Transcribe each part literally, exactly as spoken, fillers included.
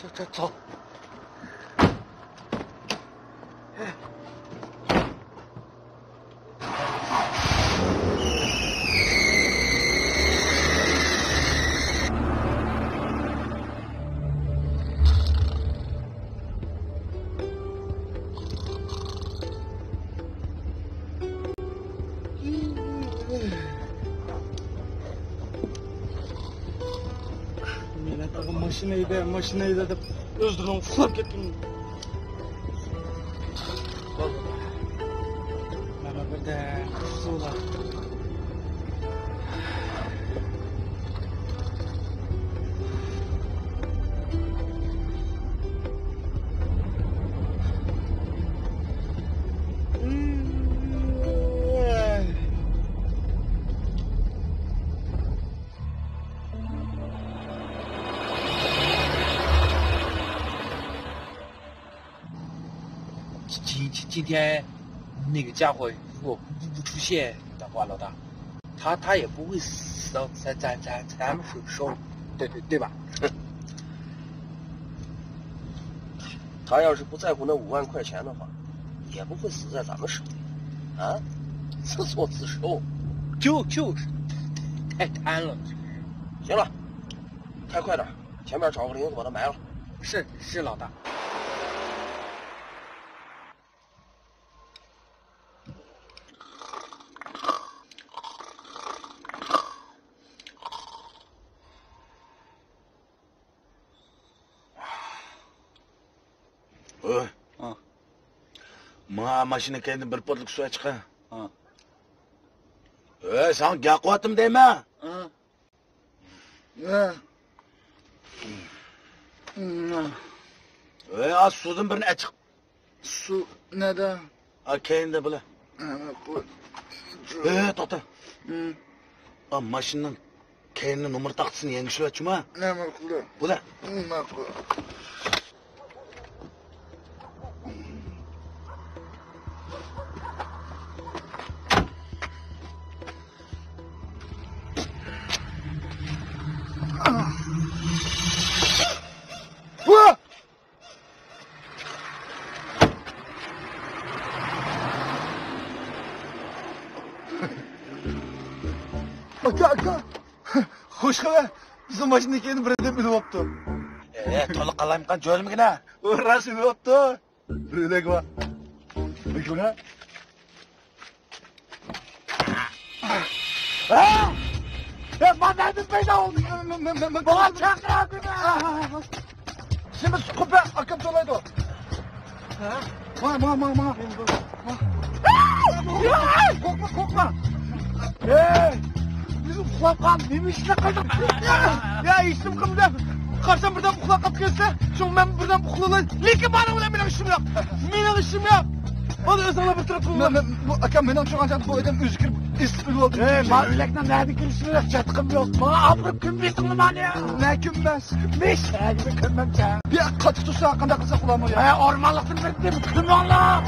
走走走。 مەن تاغا ماشىنا ھەيدە، ماشىنا ھەيدە دەپ ئۆزلىرىنى ئۇخلاپ كەتكەن. مانا بىردە قىزىۋالار. چ- 今今天那个家伙如果不不不出现的话，老大，他他也不会死到咱咱咱咱们手手里，对对对吧？他要是不在乎那五万块钱的话，也不会死在咱们手里啊！自作自受。就就是太贪了。行了，开快点，前面找个林子把他埋了。是是，老大。 ئۆي. ئا. ماڭا ماشىنا كەينىدىن بىر پوتلۇق سۇ ئەچىقە. ئا. ئۆي، ساڭا گەپ قىلىۋاتىمەن دەيمەن. ئا. ئا. ئۆي، ئا، سۇدىن بىرنى ئەچىق. سۇ نەدە؟ ئا، كەينىدە بۇلار. ئا، ماقۇل. ئۆي، توختا. ئا، ماشىنىنىڭ كەينى نومۇر تاختىسىنى يەڭگىشلەۋەتچىما؟ نە ماقۇل. بۇلار. ماقۇل. بىزنىڭ ماشىنىدىن كېيىن بىر ئادەم ئۆلۈپ قاپتۇ. ئە، تولا قالايمىقان جۆلىمىگىنە. ئۇ راست ئۆلۈپ قاپتۇ. بىر ئۆلۈك بار. بىر كۆرۈڭە. ھە؟ يا، مانا نەدىن پەيدا بولدى؟ مەن، مەن، مەن، مەن، بوغاز چاقىرىۋاتىمەن. سېمىز قۇبە ئاكام تولايدۇ. ھە؟ ماڭا، ماڭا، ماڭا، ماڭا. قورقما، قورقما. ئەي، بىز ئۇخلاپ قالدۇق، نېمە ئىشلەپ قالدۇق؟ يا، يا، ھېچنېمە قىلمىدىم. قارىسام بىردەم ئۇخلاپ قاپتىكەنسىلەر. شۇڭا مەن بىردەم ئۇخلىۋالاي. لېكىن بۇنىڭ بىلەن مېنىڭ ئىشىم يوق. مېنىڭ ئىشىم يوق. بولدى، ئۆزۈڭلار بىر تەرەپ قىلىڭلار. مەن، مەن، بۇ ئاكام مېنىڭ چوغان چاغدا بۇ ئادەم ئۆزى كىرىپ ئېسىپ ئۆلۈۋالدى. ئەي، مانا ئۆلەكنىڭ نەدىن كېلىشىنى بىلەپ چاتىقىم يوق. ماڭا ئاپىرىپ كۆممەيسىڭلار مانا. نە كۆممەس؟ مىش، ھەجمى كۆممەمچە. بىر قاتتىق تۇرسا قانداق قىلساق بولامدۇ يا؟ ھە، ئورمانلىقتىن بىر دېمە كۆمۈڭلار.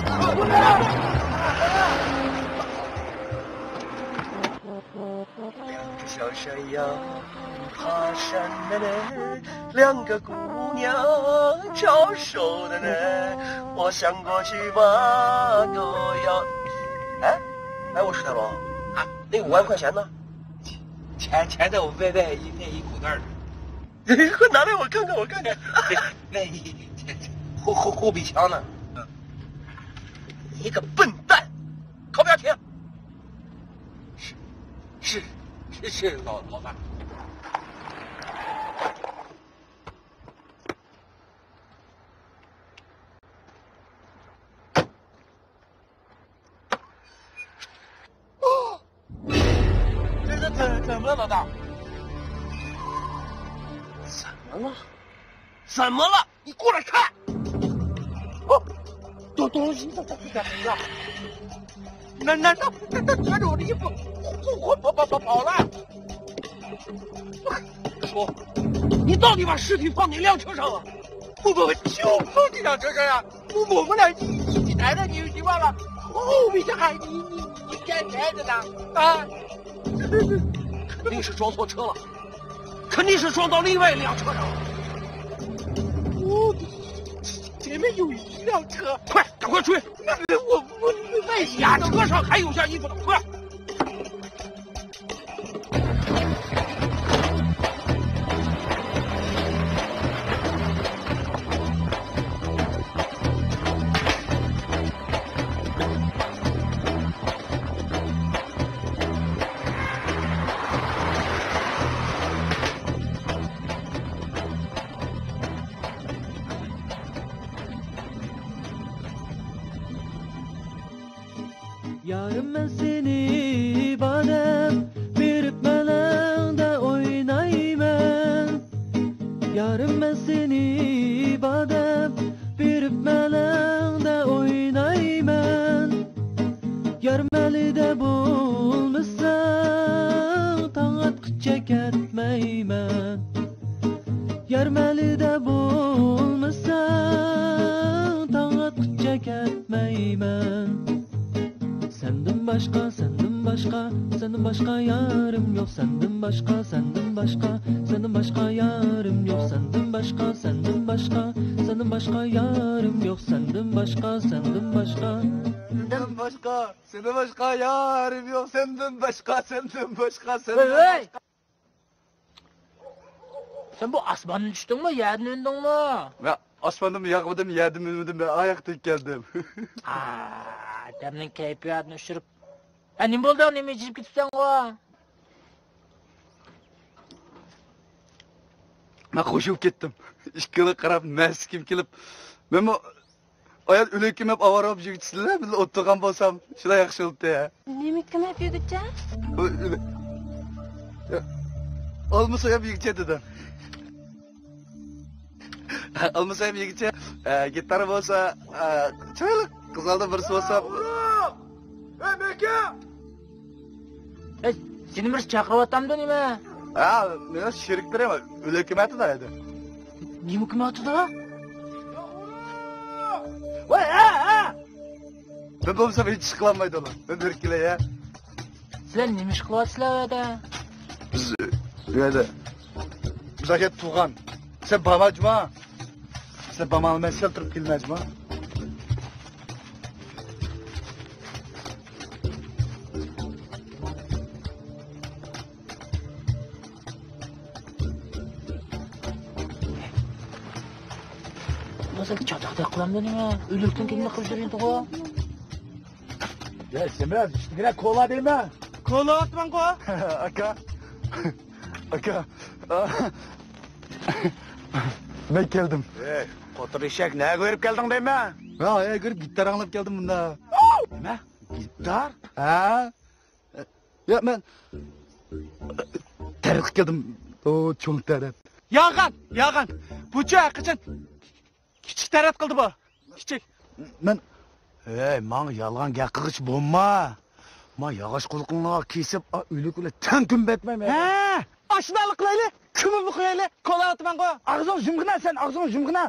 小山羊，爬山的呢，两个姑娘招手的呢，我想过去把歌谣。哎，哎，我说大龙啊，那五万块钱呢？钱，钱在我外外一内衣口袋里。快拿来我看看，我看看。那一，这，这，后，后，后备箱呢？嗯。你个笨蛋，靠边停！是，是，是，是，老，老板。这是怎，怎么了，老大？怎么了？怎么了？你过来看！哦，东，东西在，在，在，在，难，难道他，他穿着我的衣服，混，混，混跑，跑，跑，跑了？说，你到底把尸体放哪辆车上了？我们就放这辆车上呀。 我们俩一起来的，你，你忘了？后备箱还，你，你，你该谁的呢？啊？肯定是装错车了，肯定是装到另外一辆车上了。哦，前面有一辆车。快，赶快追！那我，我，我，哎呀，车上还有件衣服呢，快！ يارىم، مەن سېنى بار دەپ بېرىپ مەلەڭدە ئوينايمەن. يارىم، مەن سېنى بار دەپ بېرىپ مەلەڭدە ئوينايمەن. يار مەلىدە بولمىساڭ، تاڭ ئاتقىچە كەتمەيمەن. يار مەلىدە بولمىساڭ، تاڭ ئاتقىچە كەتمەيمەن. سەندىن باشقا، سەندىن باشقا، سەندىن باشقا يارىم يوق. سەندىن باشقا، سەندىن باشقا، سەندىن باشقا يارىم يوق. سەندىن باشقا، سەندىن باشقا، سەندىن باشقا يارىم يوق. سەندىن باشقا، سەندىن باشقا. سەندىن باشقا، سەندىن باشقا يارىم يوق. سەندىن باشقا، سەندىن باشقا، سەندىن باشقا. سەن بۇ ئاسماندىن چۈشتۈڭمۇ، يەردىن ئۈندۈڭمۇ؟ مەن ئاسماندىنمۇ ياغمىدىم، يەردىنمۇ ئۈنمىدىم، مەن ئاياقتىن كەلدىم. ھا، ئادەمنىڭ كەيپىياتىنى ئۇچۇرۇپ. ھە، نېمە بولدى، نېمە ئىجىپ كېتىپسەنغۇ؟ مەن خوش بولۇپ كەتتىم. ئىككىلى قاراپ، مەستىكىم كېلىپ، مەنمۇ ئايال ئۆلۈككە مېڭىپ ئاۋارە بولۇپ يۈرگۈچىسىلەر بىللە ئولتۇرغان بولسام، شۇنداق ياخشى بولاتتى. نېمە كېمەپ يۈرگۈچە؟ ئالما سوياپ يېگۈچە دېدىم. ئالما سوياپ يېگۈچە، ئە، گىتار بولسا، ئە، چىرايلىق قىزلاردا بىرسى بولسا. ئەي، مەكە! ئەي، سېنى بىرسى چاقىرىۋاتامدۇ نېمە؟ ھە، مېنىڭ شېرىكلىرىم ئۆلۈك كېمەتىدۇ ئەدە. نېمە كېمەتىدۇ؟ ۋاي، ھە، ھە! مەن بولمىسام ھېچ ئىش قىلالمايدۇ ئۇلار. مەن بېرىپ كېلەي، ھە؟ سىلەر نېمە ئىش قىلىۋاتىسىلەر ئۇ يەردە؟ بىز ئۇ يەردە بىز ئاكا تۇغان. سەن بارما جۇما؟ سەن بارماڭ، مەن سەل تۇرۇپ كېلىمەن جۇما. سەن چاتاقتەك قىلامدۇ نېمە؟ ئۆلۈكتىن كىمنى قىلىپ يۈرۈيدىغۇ؟ يا، سىمران، ئىشتىكىنە كولا دەيمەن. كولا ئاتماڭغۇ. ئاكا. ئاكا. مەن كەلدىم. ئەي، قوتۇر ئېشەك، نەگە بېرىپ كەلدىڭ دەيمەن؟ ھە، ئەگىر گىتار ئاڭلاپ كەلدىم مۇندا. نېمە؟ گىتار؟ ھە. يا، مەن تەرەت قىلىپ كەلدىم. ئۇ چوڭ تەرەت. يالغان، يالغان. بۇچۇ ھەرقاچان كىچىك تەرەت قىلدى بۇ. كىچىك. مەن. ھەي، ماڭا يالغان گەپ قىلغۇچى بولما. ما ياغاچ قۇلىقىڭلارغا كېسىپ، ئا، ئۆلۈك بىلەن تەڭ كۆمۈپ بەتمەيمەن. ھە، ئاشۇنداقلا قىلايلى. كۆمۈپلا قويايلى. كولا ئاتىمەنغۇ. ئاغزىڭنى يۇمغىنا سەن، ئاغزىڭنى يۇمغىنا.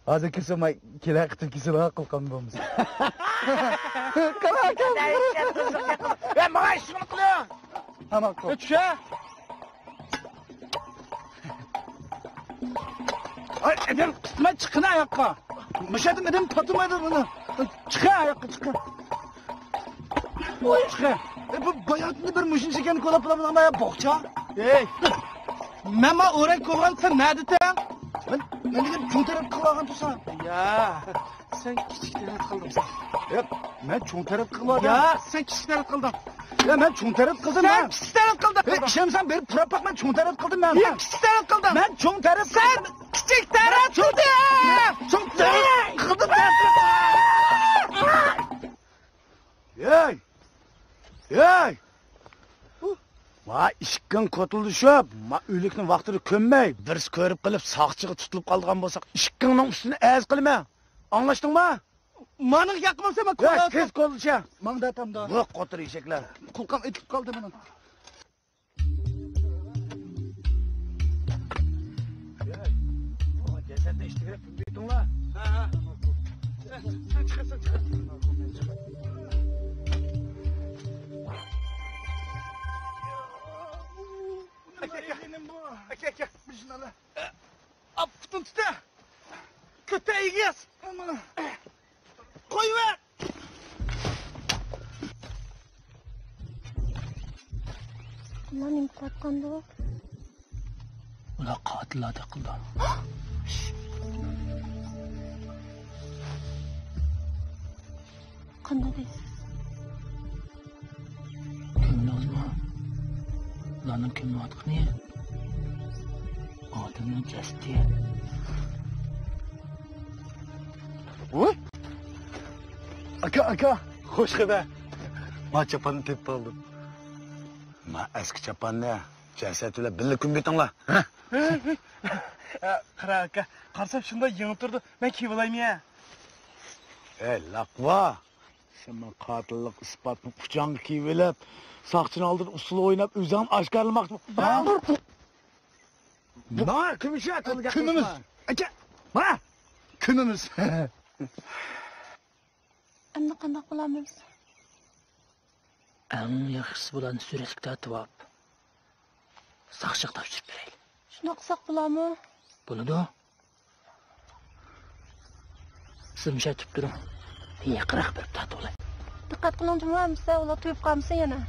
ھازىر كېسىلماي، كېلەر قېتىم كېسىلىۋال قىلقان بولمىسا. يا، ماڭا ئىشىڭنى قىلىڭ. تاماق قىل. ئۆتۈشە. ئاي، ئادەم قىسمەت چىققىنا ئاياققا. مۇشۇ ئادەم ئادەم پاتىمايدۇ بۇنى. چىقە ئاياققا، چىقە. چىقە. ئە، بۇ باياتىندا بىر مۇشۇنچە ئىكەن، كولاپ بولامدۇ يا بوغچا؟ ئەي، مەن ما ئورەك كولغان، سەن نەدىتەڭ؟ مەن، مەن دېگەن چوڭ تەرەت قىلىۋالغان تۇرساڭ. يا، سەن كىچىك تەرەت قىلدىڭ سەن. ياق، مەن چوڭ تەرەت قىلىۋالدىم. يا، سەن كىچىك تەرەت قىلدىڭ. يا، مەن چوڭ تەرەت قىلدىم، سەن مەن. كىچىك تەرەت قىلدىڭ. ئە، ئىشەنمىسەڭ بېرىپ پۇراپ باق، مەن چوڭ تەرەت قىلدىم، مەن. يا، كىچىك تەرەت قىلدىڭ. مەن چوڭ تەرەت سەن قىلدىم. كىچىك تەرەت قىلدىڭ. چوڭ تەرەت قىلدىم، تەرەت. ھەي! ھەي! ما ئىككىڭ كوتۇلدىشىپ، ما ئۆلۈكنى ۋاقتىدا كۆممەي، بىرسى كۆرۈپ قېلىپ ساقچىغا تۇتۇلۇپ قالىدىغان بولساق، ئىككىڭنىڭ ئۈستىنى ئەرز قىلىمەن. ئاڭلاشتىڭما؟ مانىڭ ياقمىسا مەن كولا. تېز كوتۇلدىشە. ماڭدا تامدا. بۇ قوتۇر ئېشەكلەر. قۇلىقىم ئېتىلىپ قالدى مېنىڭ. جەسەتنى ئىشتىگە كۆمۈۋېتىڭلار. ھە، ھە. سەن چىقار، سەن چىقار. ئاكا، ئاكا. ئاكا، ئاكا. بىسمىللا. ئاپتىن تۇتە. كۆتە ئېگىز. قويۇۋەر. ئۇلار نېمە قىلىۋاتقاندۇ؟ ئۇلار قاتىللاردەك قىلىدۇ. قانداق دەيسىز؟ كۆردىڭىزمۇ؟ ئۇلارنىڭ كۆمۈۋاتقىنى ئادەمنىڭ جەسىتى. ۋوي! ئاكا، ئاكا، خوش خەۋەر. ما چاپاننى تېپىپ ئالدىم. ما ئەسكى چاپاننى جەسەت بىلەن بىللە كۆمۈۋېتىڭلار. ھە؟ قارا ئاكا، قارىسام شۇنداق يېڭى تۇرىدۇ. مەن كىيىۋالايمۇ يا؟ ھەي، لاقۋا! سەن ماڭا قاتىللىق ئىسپاتىنى ئۇچاڭغا كىيىۋېلىپ، ساقچىنىڭ ئالدىدا ئۇسسۇل ئويناپ، ئۆزۈڭنى ئاشكارىلىماقچىمۇ؟ ماڭا كۆمۈشۈڭ، كۆمىمىز. ئاكا، ماڭا كۆمىمىز. ئەمدى قانداق قىلىمىز؟ ئەڭ ياخشىسى بۇلارنى سۈرەتكە تارتىۋاپ، ساقچىغا تاپشۇرۇپ بېرەيلى. شۇنداق قىلساق بولامۇ؟ بولىدۇ. سىز مۇشۇ يەردە تۇرۇپ تۇرۇڭ. يېقىنراق بېرىپ تارتىۋالاي. دىققەت قىلىڭ جۇمۇ، ئەمىسە ئۇلار تۇيۇپ قالمىسۇن يەنە.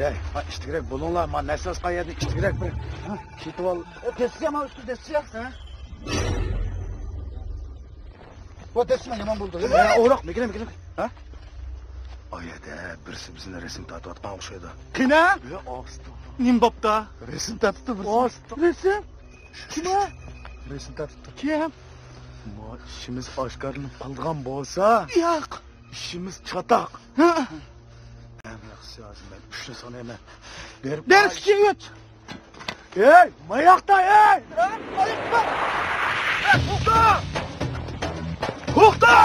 ئەي، ما ئىشتىكرەك بولۇڭلار، ما نەسەس قايەردە ئىشتىكرەك بىر كېتىۋال. ئە، دەسسە، ما ئۈستى دەسسە. ھە؟ بۇ دەسسە يامان بولدى. ئە، ئورۇق، مىكىلە، مىكىلە. ھە؟ ئايەدە بىرسى بىزنى رەسىم تارتىۋاتقان ئوخشايدۇ. قېنى؟ ئە، ئاستا. نېمە بوپتۇ؟ رەسىم تارتىپتۇ بىرسى. ئاستا. رەسىم؟ كىم ئۇ؟ رەسىم تارتىپتۇ. كىم؟ ما ئىشىمىز ئاشكارىلىنىپ قالىدىغان بولسا. ياق. ئىشىمىز چاتاق. ھە. ئەڭ ياخشىسى ھازىر مەن ئۈچنى سانايمەن. بىر، بىر، ئىككى، ئۈچ. ئەي، ماياقتا، ئەي! توختا! توختا!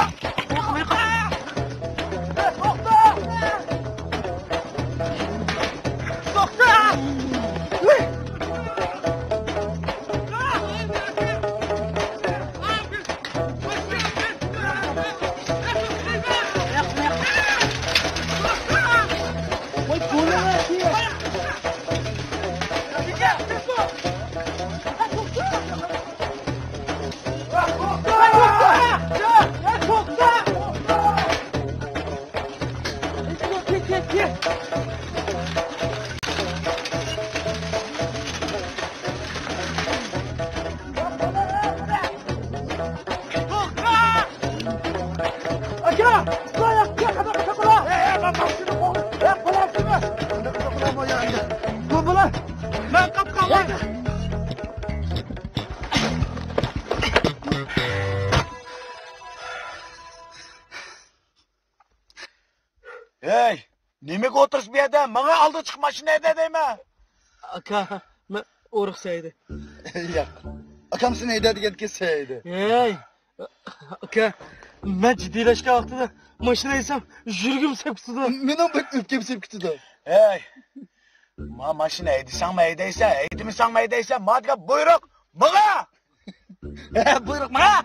توختا! ھەي، نېمىگە ئولتۇرۇپسىز بۇ يەردە؟ ماڭا ئالدىغا چىقىپ ماشىنا ھەيدە دەيمەن. ئاكا، مەن ئورۇق سەيدى. ياق. ئاكام سېنى ھەيدە دېگەندىكىن سەيدى. ھەي، ئاكا، مەن جىددىيلەشكەن ۋاقتىدا ماشىنا ھەيدىسەم، يۈرىكىم سېپىپ كېتىدۇ. مېنىڭ بەك ئۆپكەم سېپىپ كېتىدۇ. ھەي، ما ماشىنا ھەيدىسەڭمۇ ھەيدەيسەن، ھەيدىمىسەڭمۇ ھەيدەيسەن، ما دېگەن بۇيرۇق ماڭا! ھە، بۇيرۇق ماڭا!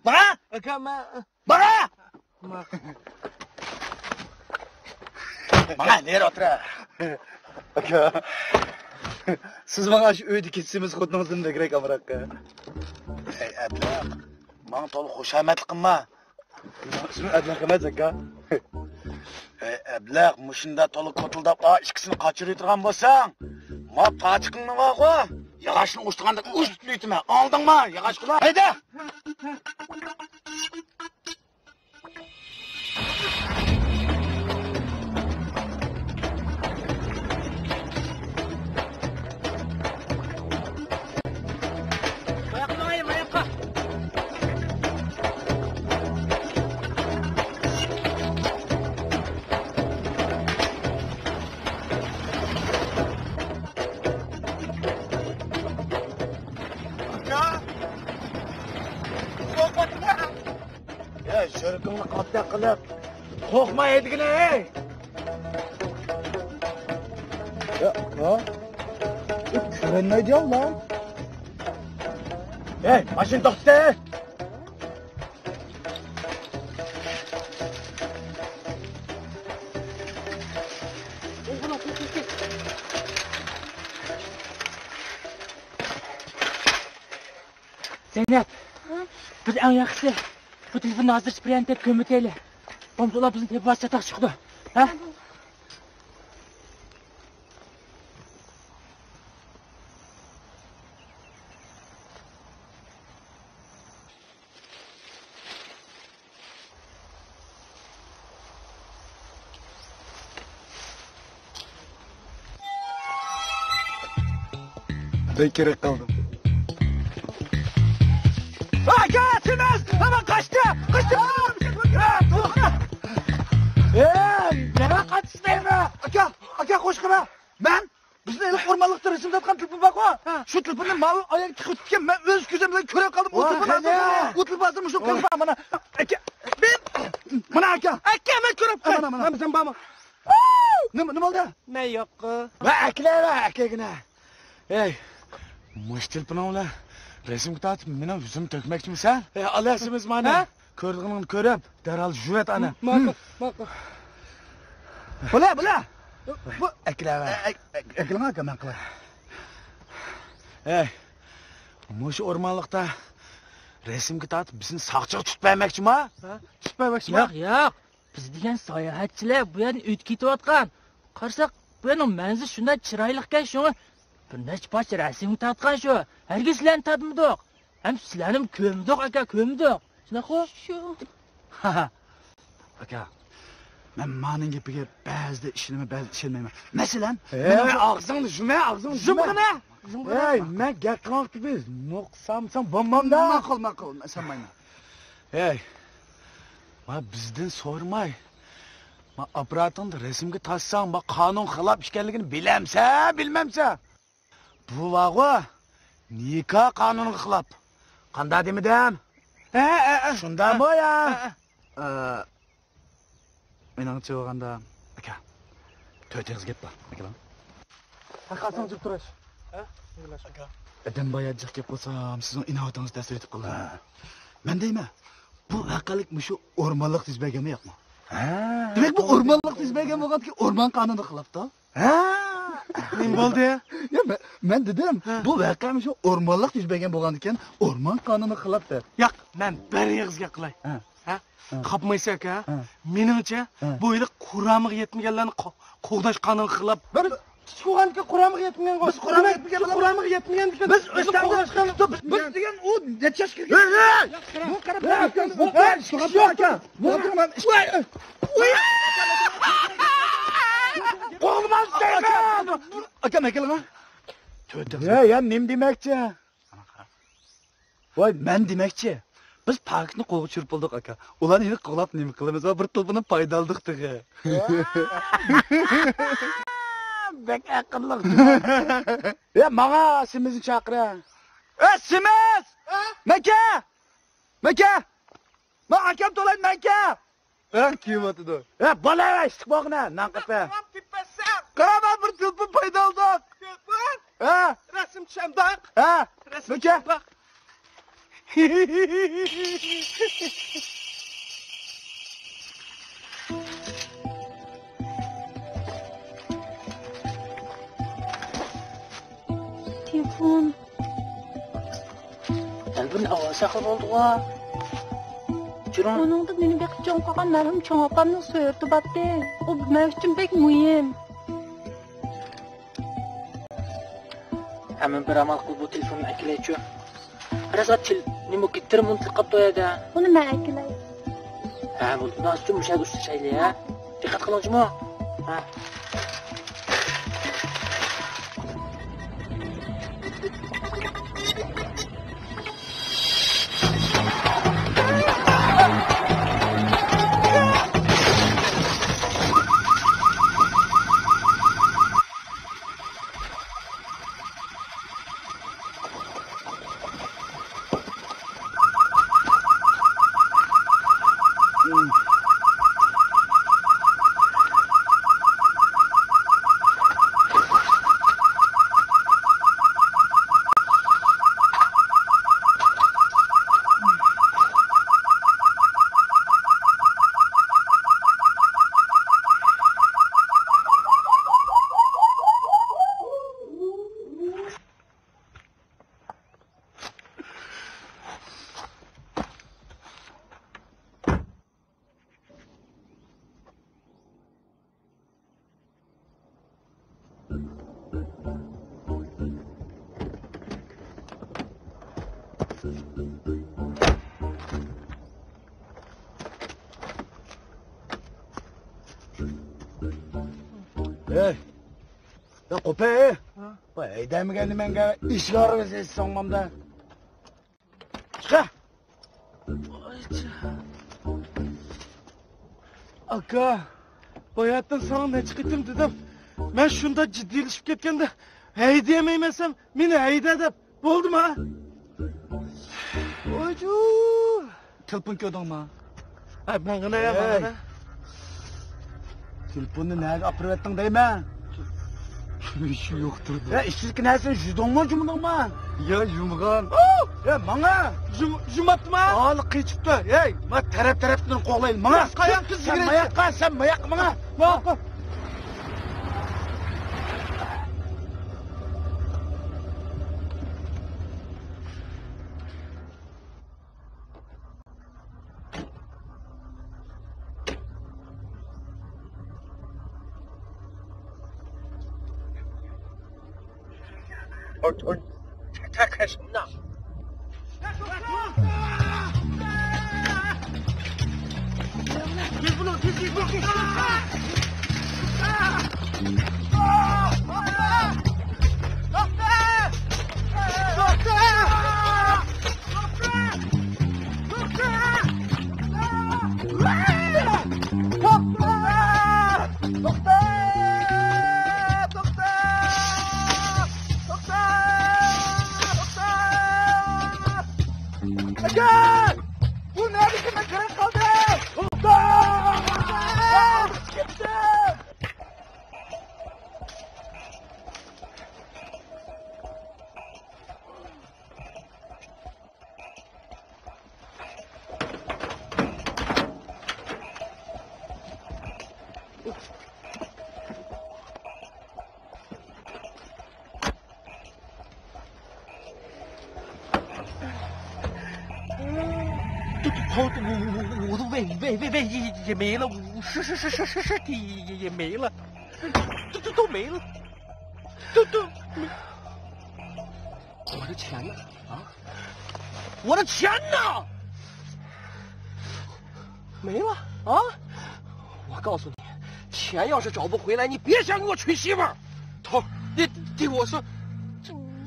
ماڭا! ئاكا، مەن ماڭا! ماڭا! ماڭا، نېرى ئولتۇر! ئاكا، سىز ماڭا شۇ ئۆيدىكى سېمىز خوتۇنىڭىزدىن بەكرەك ئامراق ئاكا. ھەي، ئەبلەخ، ماڭا تولا خۇشامەتلىك قىلما. ئىسمىم ئەبلەخ ئەمەس ئاكا. ھەي، ئەبلەخ، مۇشۇنداق تولا كوتۇلداپ، ئا، ئىككىسىنى قاچۇرۇۋېتىدىغان بولساڭ، ما پاچىقىڭنى بارغۇ، ياغاچنى ئۇشتۇرغاندەك ئۇشتۇرۇۋېتىمەن. ئاڭلىدىڭما، ياغاچ قۇلاق؟ ھەيدە! ماياققا ماڭايلى، ماياققا. ئاكا! قورقۇۋاتىمەن. يا، يۈرىكىڭنى قاتتىق قىلىپ، قورقما ھەيدىگىنە، ھەي! يا، ھا؟ ئۇ كۆرۈنمەيدۇ يا ئۇلار. ھەي، ماشىنا توختىتىڭ! زەينەپ، ھە؟ بىز ئەڭ ياخشىسى بۇ تېلېفوننى ھازىرچە بىرەرنى تېپىپ كۆمۈۋېتەيلى. بولمىسا ئۇلار بىزنى تېپىۋالسا چاتاق چىقىدۇ. ھە؟ بەك كېرەك قالدىم. ئاكا، سېمىز! ھامان قاچتى! قاچتى! ئەي، نېمە قاچىسى دەيمەن؟ ئاكا، ئاكا، خوش خەۋەر! مەن بىزنىڭ ھېلىقى ئورمانلىقتا رەسىم تارتقان تېلېفون بارغۇ؟ ھە. شۇ تېلېفوننى ماۋۇ ئايال تىقىپ كەتكەن، مەن ئۆز كۆزۈم بىلەن كۆرۈپ قالدىم. ئۇ ۋاي، تېلېفون قېنى؟ ھازىر، ئۇ تېلېفون ھازىر مۇشۇ قېنى بار، مانا. ئاكا، مانا ئاكا. ئاكا، مەن كۆرۈپ قالدىم. مانا، مانا. مانا بىزنىڭ بارمۇ؟ نېمە، نېمە بولدى؟ مەن يوققۇ. ۋە ئەكلە، ۋە ئەكلىگىنە. ھەي، مۇشۇ تېلېفونۇڭ بىلەن رەسىمگە تارتىپ مېنىڭ يۈزۈمنى تۆكمەكچىمىسەن؟ ھەي، ئالايسىمىز مانا. ھە؟ كۆرىدىغىنىڭنى كۆرۈپ، دەرھال يۇۋەت ئانا. ماقۇل، ماقۇل. بولە، بولە. بۇ ئەكلەۋە. ئە-، ئە-، ئەكلىڭە ئاكا، مەن قىلاي. ھەي، مۇشۇ ئورمانلىقتا رەسىمگە تارتىپ بىزنى ساقچىغا تۇتۇپ بەرمەكچىما؟ ھە؟ تۇتۇپ بەرمەكچىما؟ ياق، ياق. بىز دېگەن ساياھەتچىلەر بۇ يەردىن ئۆتۈپ كېتىۋاتقان. قارىساق، بۇ يەرنىڭ مەنزىرىسى شۇنداق چىرايلىقكەن، شۇڭا بىر نەچچە پارچە رەسىمگە تارتقان شۇ. ھەرگىز سىلەرنى تارتمىدۇق. ھەم سىلەرنىمۇ كۆرمىدۇق، ئاكا، كۆرمىدۇق. شۇنداققۇ؟ شۇ. ئاكا، مەن مانىڭ گېپىگە بەزىدە ئىشىنىمەن، بەزىدە ئىشەنمەيمەن. مەسىلەن، ھەي، مېنىڭ ئاغزىڭنى يۇم، ھە، ئاغزىڭنى يۇم. يۇمغىنا، يۇمغىنا. ھەي، مەن گەپ قىلغان ۋاقتىدا بىز نوقسانمىساڭ بولمامدا. ماقۇل، ماقۇل، مەن سالمايمەن. ھەي، ما بىزدىن سورىماي، ما ئاپپاراتىڭدا رەسىمگە تارتساڭ، ما قانۇن خىلاپ ئىكەنلىكىنى بىلەمسەن، بىلمەمسەن؟ بۇ بارغۇ، نىكاھ قانۇنىغا خىلاپ. قانداق دېمىدىم؟ ھە، ھە، ھە. شۇنداقمۇ يا؟ ھە، ھە. ئە، مېنىڭچە بولغاندا، ئاكا، تۆت ئېغىز گەپ بار، ئاكىلار. ھە، قاسىڭ جىق تۇرۇش. ھە؟ ئاكا. ئادەم بايا جىق گەپ قىلسام، سىزنىڭ ئىناۋىتىڭىز تەسىر ئېتىپ قالىدۇ. ھە. مەن دەيمەن، بۇ ۋەقەلىك مۇشۇ ئورمانلىقتا يۈز بەرگەنمۇ ياقمۇ؟ ھە. دېمەك، بۇ ئورمانلىقتا يۈز بەرگەن بولغاندىكىن ئورمان قانۇنىغا خىلاپتا. ھە؟ نېمە بولدى؟ يا، مەن، مەن دېدىم، ھە. بۇ ۋەقە مۇشۇ ئورمانلىقتا يۈز بەرگەن بولغاندىكىن، ئورمان قانۇنىغا خىلاپ دەپ. ياق، مەن بىر ئېغىز گەپ قىلاي. ھە. ھە؟ ھە. قاپمايسەن ئاكا؟ ھە. مېنىڭچە، ھە. بۇ ھېلىقى قۇرامىغا يەتمىگەنلەرنى قو-، قوغداش قانۇنىغا خىلاپ. بىر كىچىك بولغاندىكىن قۇرامىغا يەتمىگەنغۇ. بىز قۇرامىغا يەتمىگەن، قۇرامىغا يەتمىگەندىكىن بىز ئۆستەڭگە قوغداش قانۇنى. بىز دېگەن ئۇ نەچچە ياش كىرگەن؟ ھەي، ھەي! بۇ قاراپ، ھەي، ھەي! بۇ ئاكا. قوغلىماڭ دەيمەن! ئاكا، ئاكا، مەن كېلىڭە. يا، يا، نېمە دېمەكچى؟ ۋاي، مەن دېمەكچى، بىز پاكىتنى قولغا چۈشۈرۈپ بولدۇق، ئاكا. ئۇلارنى يەنە قوغلاپ نېمە قىلىمىز؟ ۋە بىر تېلېفوندىن پايدا ئالدۇق تېخى. بەك ئەقىللىق جۇمۇ. يا، ماڭا سىمىزنى چاقىرە. ئە، سىمىز! ھە؟ مەكە! مەكە! ما ئاكام تولايدۇ، مەكە! ھە، كىيىۋاتىدۇ. ھە، بالا، ئىشلىق بولغىنە، نان قېپە. قارا، مەن بىر تېلېفون پايدا ئالدىم. تېلېفون؟ ھە. رەسىم چۈشەمداق. ھە. رەسىم چۈشەمداق. تېلېفون. ئەلبىرنى ئاۋازى خىل بولدىغۇ. جۇرۇڭ. ئۇنىڭدا مېنى بېقىپ چوڭ قىلغان مەرھۇم چوڭ ئاپامنىڭ سۈرىتى بارتى. ئۇ مەن ئۈچۈن بەك مۇھىم. ھەممە بىر ئامال قىل، بۇ تېلېفوننى ئەكېلەيچۇ. قارىسا تېل-، نېمە، گىتتىرىم ئۇنتۇلۇپ قاپتۇ ئۇ يەردە. ئۇنى مەن ئەكېلەي. ھە، بولدى. مۇنداق ئۈستىدە مۇشۇ يەردە ئۇسسۇلشايلى، ھە؟ دىققەت قىلىڭچۇمۇ؟ ھە. ھەي! يا قوپە! ھە؟ بۇ ھەيدەمىگەن نېمەڭگە ئىشىك ئارىغىسى ئېچىساڭ مامدا. چىقە! ئاكا، باياتىن ساڭا نەچچە قېتىم دېدىم. مەن شۇنداق جىددىيلىشىپ كەتكەندە، ھەيدىيەلمەيمەن دېسەم، مېنى ھەيدە دەپ. بولدىما؟ ۋايجۇ! تېلېفون كۆردۈڭما؟ ھە، ماڭغىنا، ھەي! ماڭغىنا. تېلېفوننى نەگە ئاپىرىۋەتتىڭ دەيمەن؟ شۇ يوق تۇردى. ھە، ئىچىدىكى نەرسىنى يۇدۇڭمۇ، يۇمىدىڭمۇ؟ يا، يۇمغان. ھە، ماڭا! يۇم-، يۇماپتىما؟ ھالى قېچىپتۇ. ھەي، ما تەرەپ-تەرەپتىن قوغلايلى، ماڭا! قاياققا سىگىرەت؟ سەن ماياققا، سەن ماياققا ماڭا! ماقۇل. ئەكەل! بۇ نەدىكى مەن كىرىپ قالدىم! توختا! كەتتىم!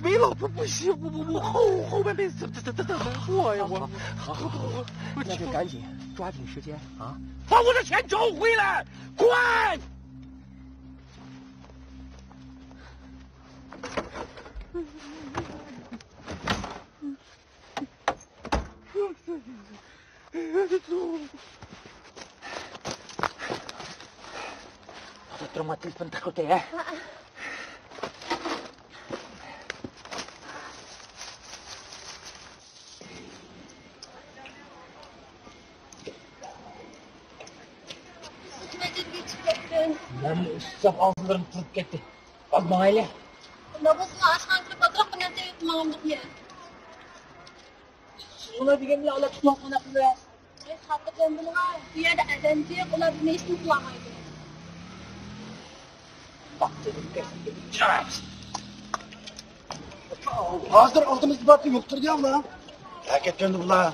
没老婆不行，我我我后后半辈子怎么怎么怎么我呀我。那就赶紧抓紧时间啊！把我的钱找回来，快！ تۇرما، تېلېفون تاقىۋېتەي، ھە؟ مەن ئۇسساپ ئاغزىلىرىم قۇرۇپ كەتتى. ئاز ماڭايلى. ئۇنداق بولسا ئاشخانىغا كىرىپ ئازراق بىر نەرسە يەپ ماڭامدۇق يە. سىز ئۇلار دېگەن بىلەن ئالا تۇتۇۋالغان قىلىڭ. ۋاي خاتىرجەم بولۇڭ، بۇ يەردە ئادەم جىق، ئۇلار بىر ھېچنېمە قىلالمايدۇ. ھازىر ئالدىمىزدا بارتى يوقتۇر يا ئۇلار. ھە كەتكەندە بۇلار.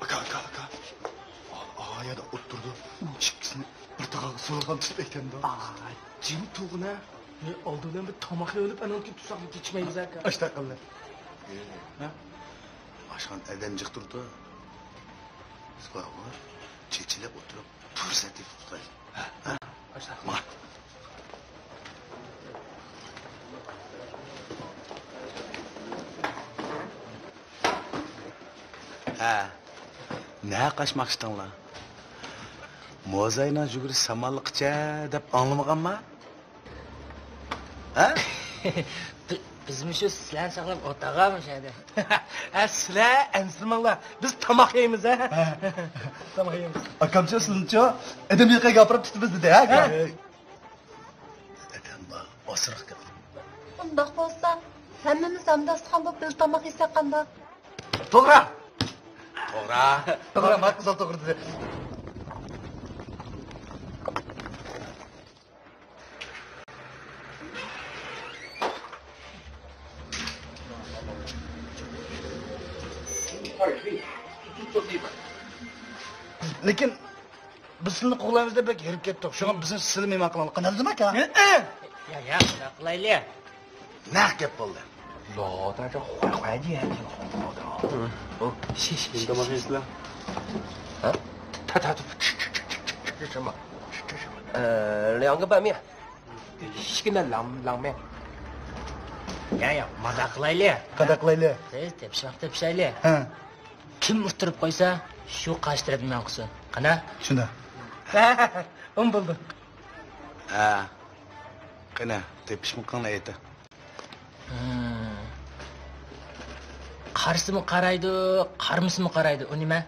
ئاكا، ئاكا، ئاكا. ئا، ئا يەردە ئولتۇرىدۇ. ئىككىسىنى بىر تاغاغا سولىغان تۇتۇپ ئەكەمدۇ. ئا، جىم تۇرغىنە. ئالدى بىلەن بىر تاماق يەۋېلىپ، ئانان كېيىن تۇرساق كېچىكمەيمىز ئاكا. ئاشتاق قىلدى. ھە؟ ئاشخانا ئادەم جىق تۇرىدۇ. بىز بارغۇ، چېچىلىپ ئولتۇرۇپ، پۇرسەت تېپىپ تۇرايلى. ھە؟ ھە؟ ئاشتاق. ماڭا. ھە، نە قاچماقچىتىڭلار؟ موزاينىڭ يۈگۈرۈشى سامانلىققىچە دەپ ئاڭلىمىغانما؟ ھە؟ بى-، بىزمۇ شۇ سىلەرنى ساقلاپ ئولتۇرغانمۇ شۇ يەردە. ھە، سىلەر ئەنسىرىمەڭلار، بىز تاماق يەيمىز، ھە؟ تاماق يەيمىز. ئاكامچۇ، سىزنىچۇ؟ ئادەم يېقىنغا ئاپىرىپ تۇتىمىز دېدى، ھە؟ ھە. ئادەم بار، ئاسراق گەپ. ئۇنداق بولسا، ھەممىمىز ھەمداستىخان بولۇپ بىر تاماق يېسەك قانداق؟ توغرا! توغرا! توغرا، ماقۇل توغرا دېدى. لېكىن بىز سىلىنى قوغلايمىز دەپ بەك ھېرىپ كەتتۇق. شۇڭا بىزنى سىلى مېھمان قىلىڭلار. قانداق دېمەك ھە؟ يا، يا، شۇنداق قىلايلى. نەق گەپ بولدى. ھە؟ تا، تا، تا. 呃，两个拌面。 ئىككىنى لام، لام. يا، يا، مۇنداق قىلايلى. قانداق قىلايلى؟ بىز تېپىشماق تېپىشايلى. ھە. كىم ئۇتتۇرۇپ قويسا، شۇ قارشى تەرەپنى مەن قىلسۇن. قانداق؟ شۇنداق. ئۇم بولدى. ھە. قېنى، تېپىشمىقىڭنى ئېيتە. ھىم. قارىسىمۇ قارايدۇ، قارىمىسىمۇ قارايدۇ. ئۇ نېمە؟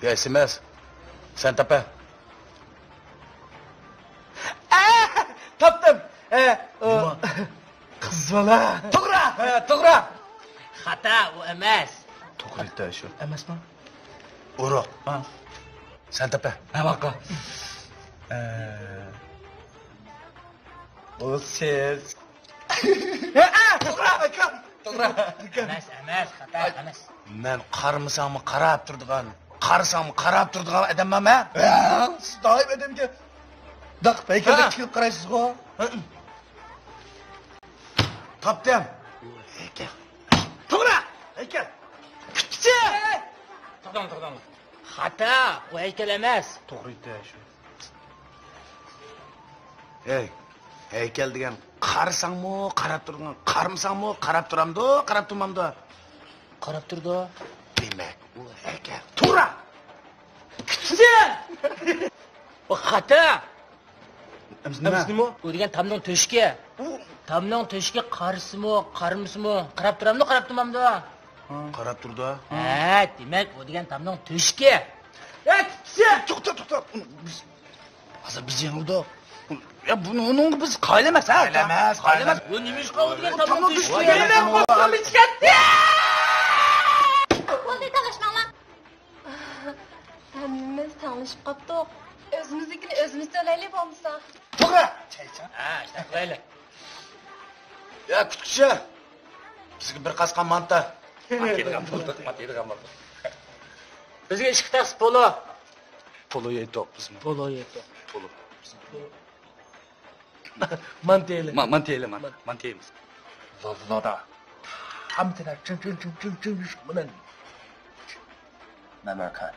يا ئەمەس، سەن تاپە. ئە، تاپتىم. ئە، ئۇ نېمە؟ قىز بالا. توغرا، ھە، توغرا. خاتا، ئۇ ئەمەس. توغرا ئېيتتى شۇ. ئەمەسمۇ؟ ئۇرۇق. ھە. سەن تاپە. ھە، باقا. ئە، ئۇ سىز. ھە، ھە، توغرا، ئاكام. توغرا. ئەمەس، ئەمەس، خاتا، ئەمەس. مەن قارىمىساڭمۇ قاراپ تۇرىدىغان، قارىساڭمۇ قاراپ تۇرىدىغان ئادەممەن مەن. ھە، سىز دائىم ئادەمگە داقىپ ھەيكەلدەك ھە. تىكىلىپ قارايسىزغۇ. ھە. تاپتىم. ھەيكەل. توغرا. ھەيكەل. كۈتكۈچى. توختاڭ، توختاڭ. خاتا، ئۇ ھەيكەل ئەمەس. توغرا ئېيتتى شۇ. ھەي، ھەيكەل دېگەن قارىساڭمۇ قاراپ تۇرىدىغان، قارىمىساڭمۇ قاراپ تۇرامدۇ، قاراپ تۇرمامدۇ؟ قاراپ تۇرىدۇ. دېمەك، ئۇ ھەيكەل. توغرا! كۈتسە! ئۇ خاتا! ئەمىسە نېمە؟ ئەمىسە نېمە؟ ئۇ دېگەن تامنىڭ تۆشۈكى. ئۇ تامنىڭ تۆشۈكى قارىسىمۇ، قارىمىسىمۇ، قاراپ تۇرامدۇ، قاراپ تۇرمامدۇ؟ ھە. قاراپ تۇرىدۇ. ھە، دېمەك، ئۇ دېگەن تامنىڭ تۆشۈكى. ھە، كۈتسە! توختا، توختا. بىز ھازىر بىز يېڭىلدۇق. يا، بۇنى، ئۇنىڭغا بىز قايىل ئەمەس، ھە؟ قايىل ئەمەس، قايىل ئەمەس. بۇ نېمە ئىش قىلىۋاتىدىغان تامنىڭ تۆشۈكى؟ بولدى، تالاشماڭلار. ھەممىمىز تەڭلىشىپ قاپتۇق. ئۆزىمىزنىڭكىنى ئۆزىمىز تۆلەيلى بولمىسا. توغرا! ھە، شۇنداق قىلايلى. يا، كۈتكۈچى! بىزگە بىر قاسقان مانتا. مانتا يەيدىغان بولدۇق، مانتا يەيدىغان بولدۇق. بىزگە ئىككى تەخسە پولۇ. پولۇ يەيتتۇق بىزمۇ. پولۇ يەيتتۇق. تولا. مانتىلى. ما-، مانتىلى، ما-، مانتىلى. لا-، لادا. 他们在那争争争争争什么呢？慢慢看，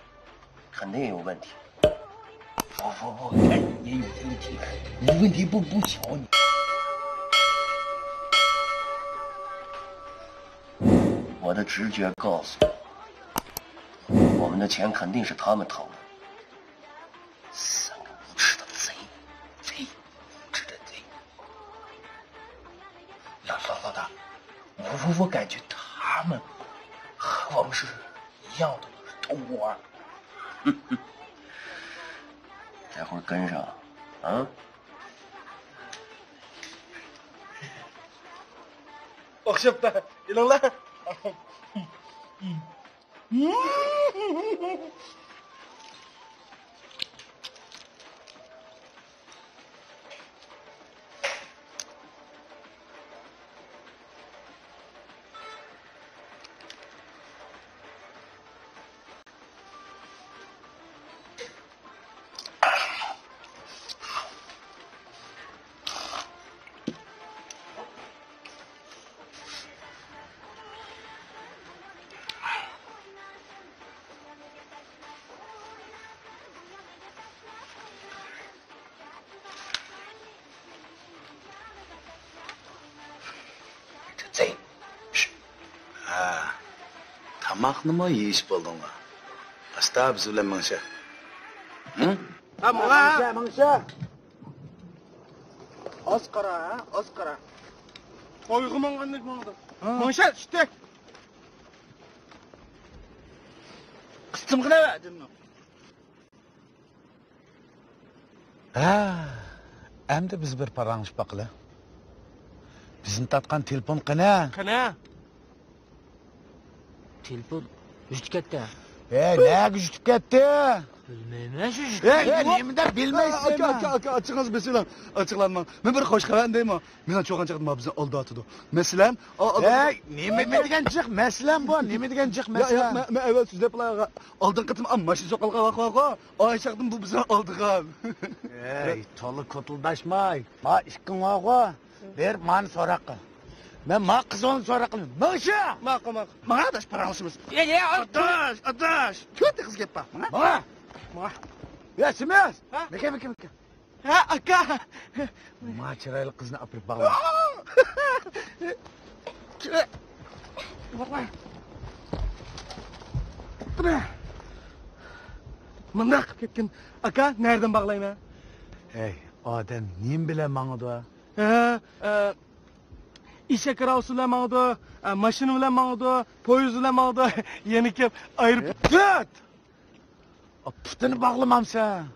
肯定有问题。不不不，看你也有问题，你问题不不小你。我的直觉告诉我，我们的钱肯定是他们偷的。三个无耻的贼，贼，无耻的贼。老老老大，我我我感觉他们和我们是一样的，都是偷啊。待会儿跟上，啊？ئوخشاپتۇ، ئېلىڭلار. ھە، تاماقنىمۇ يېيىش بولدۇڭلار. ئاستا بىز بىلەن ماڭشا. ھە؟ ھە، ماڭا. ماڭشا، ماڭشا. ئاز قارا، ھە؟ ئاز قارا. تويغا ماڭغاندەك ماڭدى. ھە. ماڭشا، چۈشتى. قىستىمغىنە. ھە، ئەمدى بىز بىر پاراڭلىشىپ باقىلى. بىزنى تارتقان تېلېفون قېنى؟ قېنى؟ تېلېفون ئۆچۈپ كەتتى. ھەي، نەگە ئۆچۈپ كەتتى؟ بىلمەيمەن، شۇ ئۆچۈپ كەتتى. ھەي، نېمە دەپ بىلمەيسىز؟ ئاكا، ئاكا، ئاكا، ئاچچىقىڭىز بېسىلىڭ. ئاچچىقلانماڭ. مەن بىر خوش خەۋەرنى دەيمۇ؟ مېنىڭ چوقان چاغدا ما بىزنى ئالداتىدۇ. مەسىلەن، ئا-، ئا-، ھەي، نېمە دېگەن جىق مەسىلەن بۇ؟ نېمە دېگەن جىق يا، يا، مەسىلەن؟ مەن، مەن ئەۋۋەل سۆزلەپ قالايغا. ئالدىنقى قېتىم ئا ماشىنا سوقالغان ۋاقىت بارغۇ. ئاي چاغدىن بۇ بىزنى ئالدىغان. ھەي، تولا كوتۇلداشماي. ما ئىككىڭ بارغۇ. بىر مانى سوراق قىل. مەن ما قىزىڭنى سوراق قىلىمەن. ماڭشا! ماقۇل، ماقۇل. ماڭا ئاداش پاراڭلىشىمىز. يا، يا، ئاداش، ئاداش. تۆت ئېغىز گەپ بار. ماڭا. ماڭا. ماڭا. يا، سىمىز. ھە؟ مەكە، مەكە، مەكە. ھە، ئاكا. ما چىرايلىق قىزنى ئاپىرىپ باغلا. مۇنداق قىلىپ كەتكىن. ئاكا، نەدىن باغلايمەن؟ ھەي، ئادەم نېمە بىلەن ماڭىدۇ؟ ھە، ئە، ئېشەك راۋىسى بىلەن ماڭىدۇ، ئە، ماشىنا بىلەن ماڭىدۇ، پويىز بىلەن ماڭىدۇ. يەنە كېلىپ ئايروپ-، دۆت! پۇتىنى باغلىمامسەن؟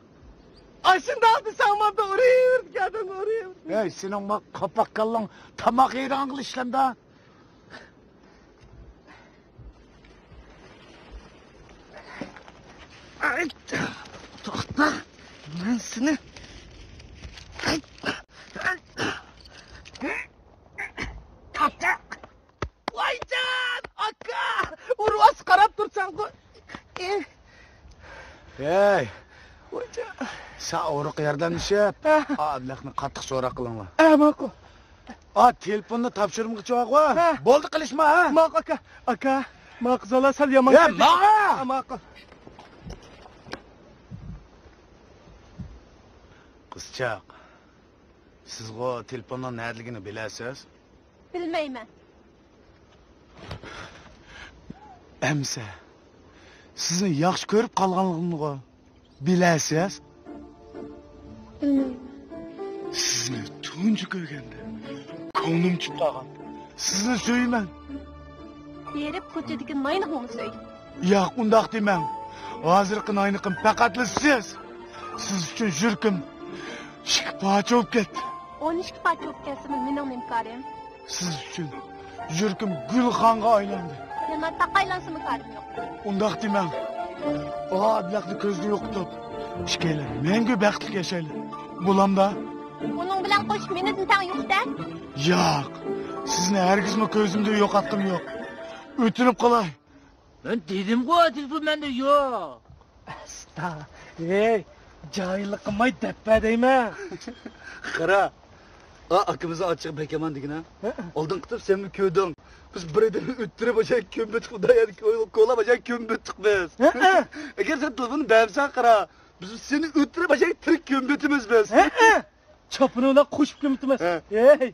ئاشۇنداق دېسەڭ ماڭا ئۇرۇۋېرىدىكەن، ئۇرۇۋېرىدىكەن. ھەي، سېنىڭ ما قاپاق كاللاڭ تاماق يەيدىغانغىلا ئىشلەمدۇ. ئاي، توختا، مەن سېنى. ئاي، ئاي. قاچاق! ۋايجان، ئاكا! ئۇرۇۋاتسا قاراپ تۇرساڭغۇ. ئېھ. ھەي! ۋايجان. سا ئورۇق ياردەملىشىپ، ھە. ئا ئەبلەخنى قاتتىق سوراق قىلىڭلار. ھە، ماقۇل. ئا تېلېفوننى تاپشۇرمىغۇچى بارغۇ. ھە. بولدى، قىلىشما، ھە؟ ماقۇل، ئاكا. ئاكا، ما قىزالار سەل يامان. يا، ماڭا! ھە، ماقۇل. قىزچاق. سىزغۇ تېلېفوننىڭ نەدىلىكىنى بىلەسىز؟ بىلمەيمەن. ئەمىسە، سىزنى ياخشى كۆرۈپ قالغانلىقىمنىغۇ بىلەسىز؟ بىلمەيمەن. سىزنى تۇنجى كۆرگەندە كۆڭلۈم چۈشۈپ قالغان. سىزنى سۆيىمەن. بېرىپ كوچىدىكى ناينىقىڭنى سۆي. ياق، ئۇنداق دېمەڭ. ھازىرقى ناينىقىم پەقەتلا سىز. سىز ئۈچۈن يۈرىكىم ئىككى پارچە بولۇپ كەتتى. ئون ئىككى پارچە بولۇپ كەتسىمۇ مېنىڭ نېمە كارىم؟ سىز ئۈچۈن يۈرىكىم گۈلخانغا ئايلاندى. يەنە تاغقا ئايلانسىمۇ كارىم يوق. ئۇنداق دېمەڭ. ئا ئەبلەخنى كۆزدىن يوقىتىپ، ئىككىيلەن مەڭگۈ بەختلىك ياشايلى. بولامدا؟ ئۇنىڭ بىلەن قوشۇپ مېنىمۇ تەڭ يوقىتە. ياق، سىزنى ھەرگىزمۇ كۆزۈمدىن يوقاتقۇم يوق. ئۆتۈنۈپ قالاي. مەن دېدىمغۇ، تېلېفون مەندە يوق. ئاستا. ھەي، جاھىللىق قىلماي دەپ بەر دەيمەن. قارا. ئا، ئاكىمىزنىڭ ئاچچىقى بەك يامان دېگىنە. ھە؟ ئالدىنقى قېتىم سەنمۇ كۆردۈڭ. بىز بىر ئىدىنى ئۆتتۈرۈپ، ئاشۇ كۆمبەت خۇدايانى كولاپ، ئاشۇ كۆمبەتتۇق بىز. ھە؟ ئەگەر سەن تېلېفوننى بەرمىسەڭ، قارا، بىز سېنى ئۆتتۈرۈپ، ئاشۇ تىرىك كۆمبەتىمىز بىز. ھە؟ چاپىنىڭ بىلەن قوشۇپ كۆمبىتىمىز. ھە. ھەي،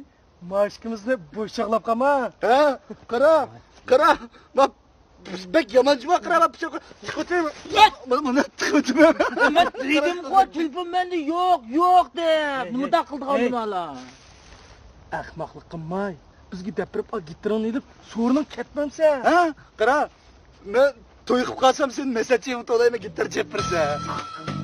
ماشكىمىزنى بوشاقلاپ قالما. ھە؟ قارا، قارا. ما، بىز بەك يامان جۇما، قارا، ما، پىچاق. تىقىۋېتىمەن. مانا، مانا، تىقىۋېتىمەن. مەن دېدىمغۇ، تېلېفون مەندە يوق، يوق دەپ. ھەي، نېمە ھەي، داق قىلدىغان ھەي. نېمە ئالا؟ ئەخمەقلىق قىلماي. بىزگە دەپ بېرىپ، ئا، گىتارىڭنى ئېلىپ، سورۇنۇڭ كەتمەمسەن. ھە؟ قارا، مەن توي قىلىپ قالسام، سېنى مەسەت چېيىڭ تولايمەن، گىتار چېلىپ بېرىسەن.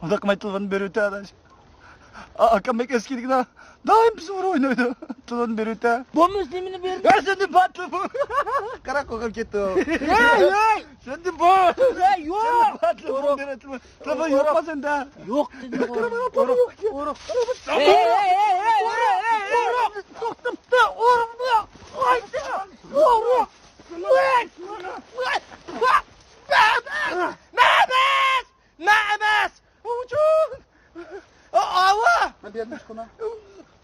ئۇنداق قىلماي تېلېفوننى بېرىۋېتە، ئاداش. ئا-، ئاكام بەك ئەسكى دېگىنە. دائىم بىز ئۇرۇپ ئوينايدۇ. تېلېفون بېرىۋېتە. بولمىسا نېمىنى بېرىمىز؟ ھە، سەندىن بار تېلېفون. قارا، قوغلاپ كەتتى. ھەي، ھەي! سەندىن بار. ھەي، يوق! سەندىن بار تېلېفون، بېرە تېلېفون. تېلېفون يوقما سەندە؟ يوق دېدىم. قارا، قارا، قارا، يوق. ئۇرۇق، ئۇرۇق. ھەي، ھەي، ھەي، ھەي، ئۇرۇق، ئۇرۇق. توختاپتۇ، ئۇرۇق. قايسى؟ ئۇرۇق. مەن ئەمەس! مەن ئەمەس! مەن ئەمەس! ئۇچۇر! ئاۋۇ! مەن بۇ يەردىن چىقىمەن.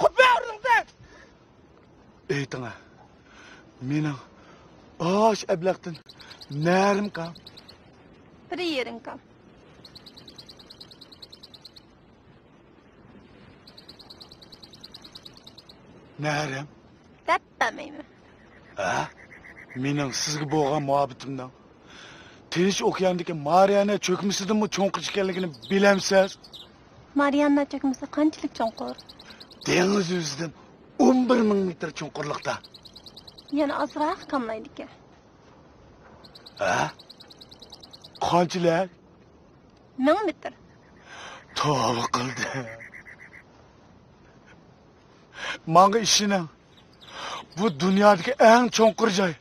قوپۇپ بېرىڭ سەن! ئېيتىڭە، مېنىڭ ئاش ئەبلەختىن نەرىم كام؟ بىر يېرىم كام. نەرىم. دەپ بەرمەيمەن. ھە؟ مېنىڭ سىزگە بولغان مۇھەببىتىمنىڭ تىنچ ئوكياندىكى مارىيانە چۆكمىسىدىنمۇ چوڭقۇر ئىكەنلىكىنى بىلەمسىز؟ مارىيانە چۆكمىسى قانچىلىك چوڭقۇر؟ دېڭىز يۈزىدىن ئون بىر مىڭ مېتىر چوڭقۇرلۇقتا. يەنە ئازراق كاملايدىكەن. ھە؟ قانچىلىك؟ مىڭ مېتىر. توۋا قىلدىم. ماڭا ئىشىنىڭ. بۇ دۇنيادىكى ئەڭ چوڭقۇر جاي.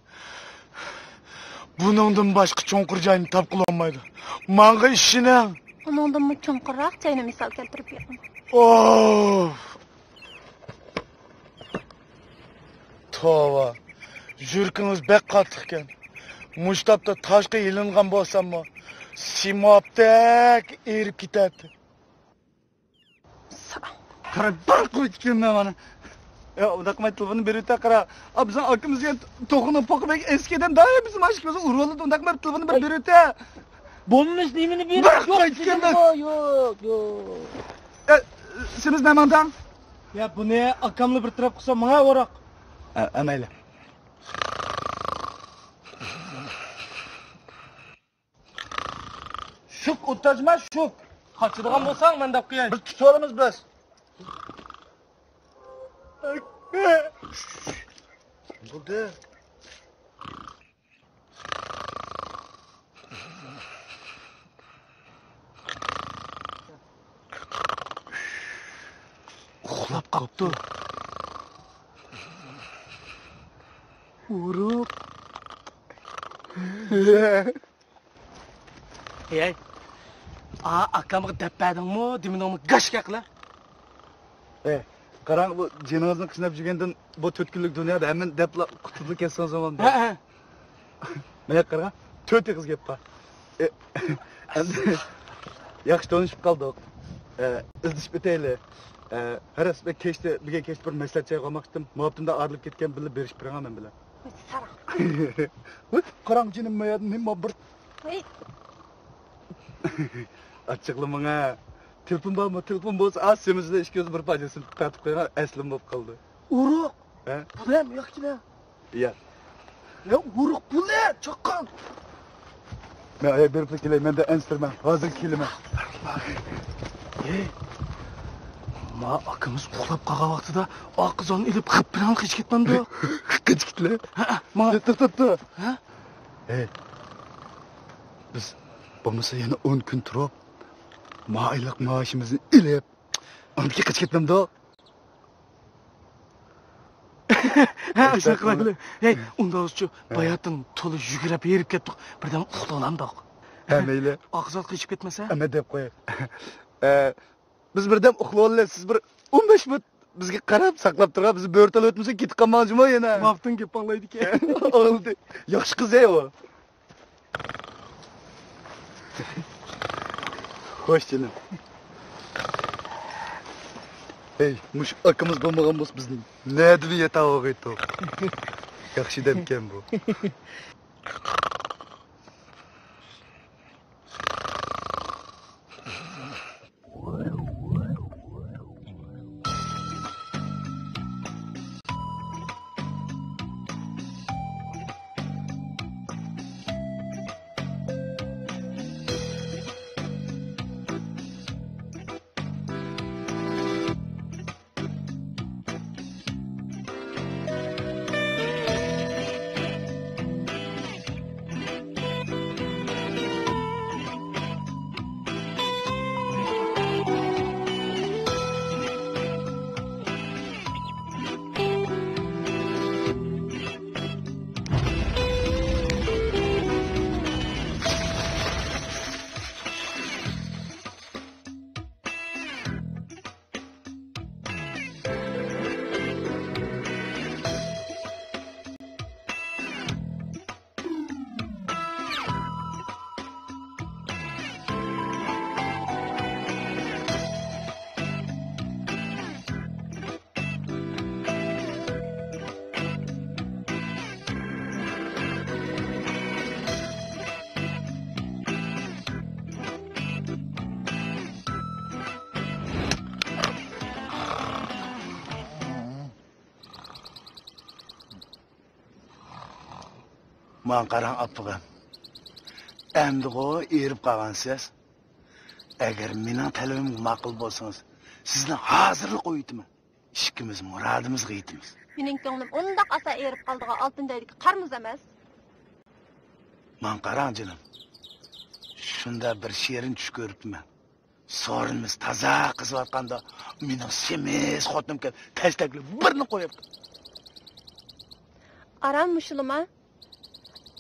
بۇنىڭدىن باشقا چوڭقۇر جاينى تاپقىلى بولمايدۇ. ماڭا ئىشىنىڭ. ئۇنىڭدىنمۇ چوڭقۇرراق جاينى مىسال كەلتۈرۈپ بېقىڭ. ئوف! توۋا، يۈرىكىڭىز بەك قاتتىقكەن. مۇشۇ تاپتا تاشقا ئېلىنغان بولساممۇ، سىمابتەك ئېرىپ كېتەتتى. قارا، بىر قويدىكەنمەن مانا. يا، ئۇنداق قىلماي تېلېفوننى بېرىۋېتە، قارا. ئا، بىزنىڭ ئاكىمىز دېگەن توخۇنىڭ پوقى بەك ئەسكى ئادەم، دائىم بىزنىڭ ئاشىكىمىزنى ئۇرۇۋالىدۇ، ئۇنداق قىلماي تېلېفوننى بىر بېرىۋېتە. بولمىسا نېمىنى بېرىپ؟ بىر قويدىكەنمەن. يوق، يوق، يوق. ئە، سېمىز نەماڭداڭ؟ يا، بۇنى ئاكاملا بىر تەرەپ قىلسا ماڭا ئورۇق. ئە، ئە، مەيلى. شۇك ئوتاجما، شۇك. قاچىدىغان بولساڭ، مەن دەپ قوياي. بىز تۇتۇۋالىمىز بەس. بولدى. ئۇخلاپ قاپتۇ. ئۇرۇق. ھەي، ئا، ئاكامغا دەپ بەردىڭمۇ، دېمىدىڭمۇ، گاش گەپ قىلە. ئەي، قاراڭ، بۇ جېنىڭىزنى قىيناپ يۈرگەندىن بۇ تۆت كۈنلۈك دۇنيادا ھەممىنى دەپلا قۇتۇلدى كەتسىڭىز بولامدۇ؟ ھە، ھە. مانا قارا، تۆت ئېغىز گەپ بار. ئە، ئەمدى ياخشى تونۇشۇپ قالدۇق. ئە، ئىزدىشىپ ئۆتەيلى. ئە، ھەرەس، بەك كەچتە، بۈگۈن كەچتە بىر مەسلىھەت جايغا بارماقچىدىم. مۇھەببىتىمدىن ئايرىلىپ كەتكەن، بىللە بېرىشىپ بېرىڭە مەن بىلەن. ۋاي، ساراڭ. ۋاي، قاراڭ جېنىم، ما يەردە نېمە بىر ھەي. ئاچچىقلىماڭ ھە. تېلېفون بارمۇ؟ تېلېفون بولسا، ئاز سېمىزدە ئىككى يۈز بىر پاجاسىنى تارتىپ قويغان ئەسلىم بولۇپ قالدى. ئۇرۇق! ھە؟ بۇنى ھەم ياق كېلە. يا. يا ئۇرۇق بۇنى، چاققان! مەن ئاياق بېرىپلا كېلەي، مەندە ئەنسىرىمەڭ، ھازىر كېلىمەن. ھەي، ما ئاكىمىز ئۇخلاپ قالغان ۋاقتىدا ئاق قىزالنى ئېلىپ غىپپىراڭ قېچىپ كەتمەمدۇ؟ قېچىپ كېتىلە. ھە، ماڭا. توختاپتۇ. ھە؟ ھەي، بىز بولمىسا يەنە ئون كۈن تۇرۇپ، ما ئايلىق مائاشىمىزنى ئېلىپ، ئاندىكى قېچىپ كەتمەمدۇ؟ ھە، ئاشۇنداق قىلايلى. ھەي، ئۇنداقچۇ، ھە. باياتىن تولا يۈگۈرۈپ ھېرىپ كەتتۇق. بىردەم ئۇخلىۋالامدۇق. ھە، مەيلى. ئاق قىزال قېچىپ كەتمىسە؟ ئەمە دەپ قوي. ئە، بىز بىردەم ئۇخلىۋالىلى. سىز بىر ئون بەش مىنۇت بىزگە قاراپ، ساقلاپ تۇرغان، بىز بۆرە تالىۋەتمىسەك كېتىپ قالماڭ جۇمۇ يەنە. ماپتىن گەپ ئاڭلايدىكەن. ئاڭلىدى. ياخشى قىز ھەي ئۇ. خوش جېنىم. ھەي، مۇشۇ ئاكىمىز بولمىغان بولسا بىز نەدىن ياتاق ئالغىيتتۇق؟ ياخشى دەمكەن بۇ. ماڭا قاراڭ، ئاپىغام. ئەمدىغۇ ئېرىپ قالغانسىز. ئەگەر مېنىڭ تەلىپىمگە ماقۇل بولسىڭىز، سىزنى ھازىرلا قويۇۋېتىمەن. ئىككىمىز مۇرادىمىزغا يېتىمىز. مېنىڭ كۆڭلۈم ئۇنداق ئاسان ئېرىپ قالىدىغان ئالتۇن جايدىكى قار مۇز ئەمەس. ماڭا قاراڭ، جېنىم. شۇنداق بىر شېرىن چۈش كۆرۈپتىمەن. سورۇنىمىز تازا قىزىۋاتقاندا، مېنىڭ سېمىز خوتۇنۇم كەپ، تەستەكلەپ بىرنى قويۇپتۇ. ئاران مۇشۇلىما؟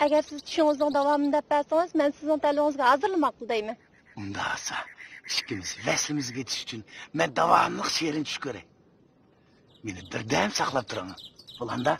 ئەگەر سىز چۈشىڭىزنىڭ داۋامىنى دەپ بەرسىڭىز، مەن سىزنىڭ تەلىپىڭىزگە ھازىرلا ماقۇل دەيمەن. ئۇنداق بولسا، ئىككىمىز ۋەسلىمىزگە يېتىش ئۈچۈن مەن داۋاملىق شېرىن چۈش كۆرەي. مېنى بىردەم ساقلاپ تۇرۇڭ. بولامدا؟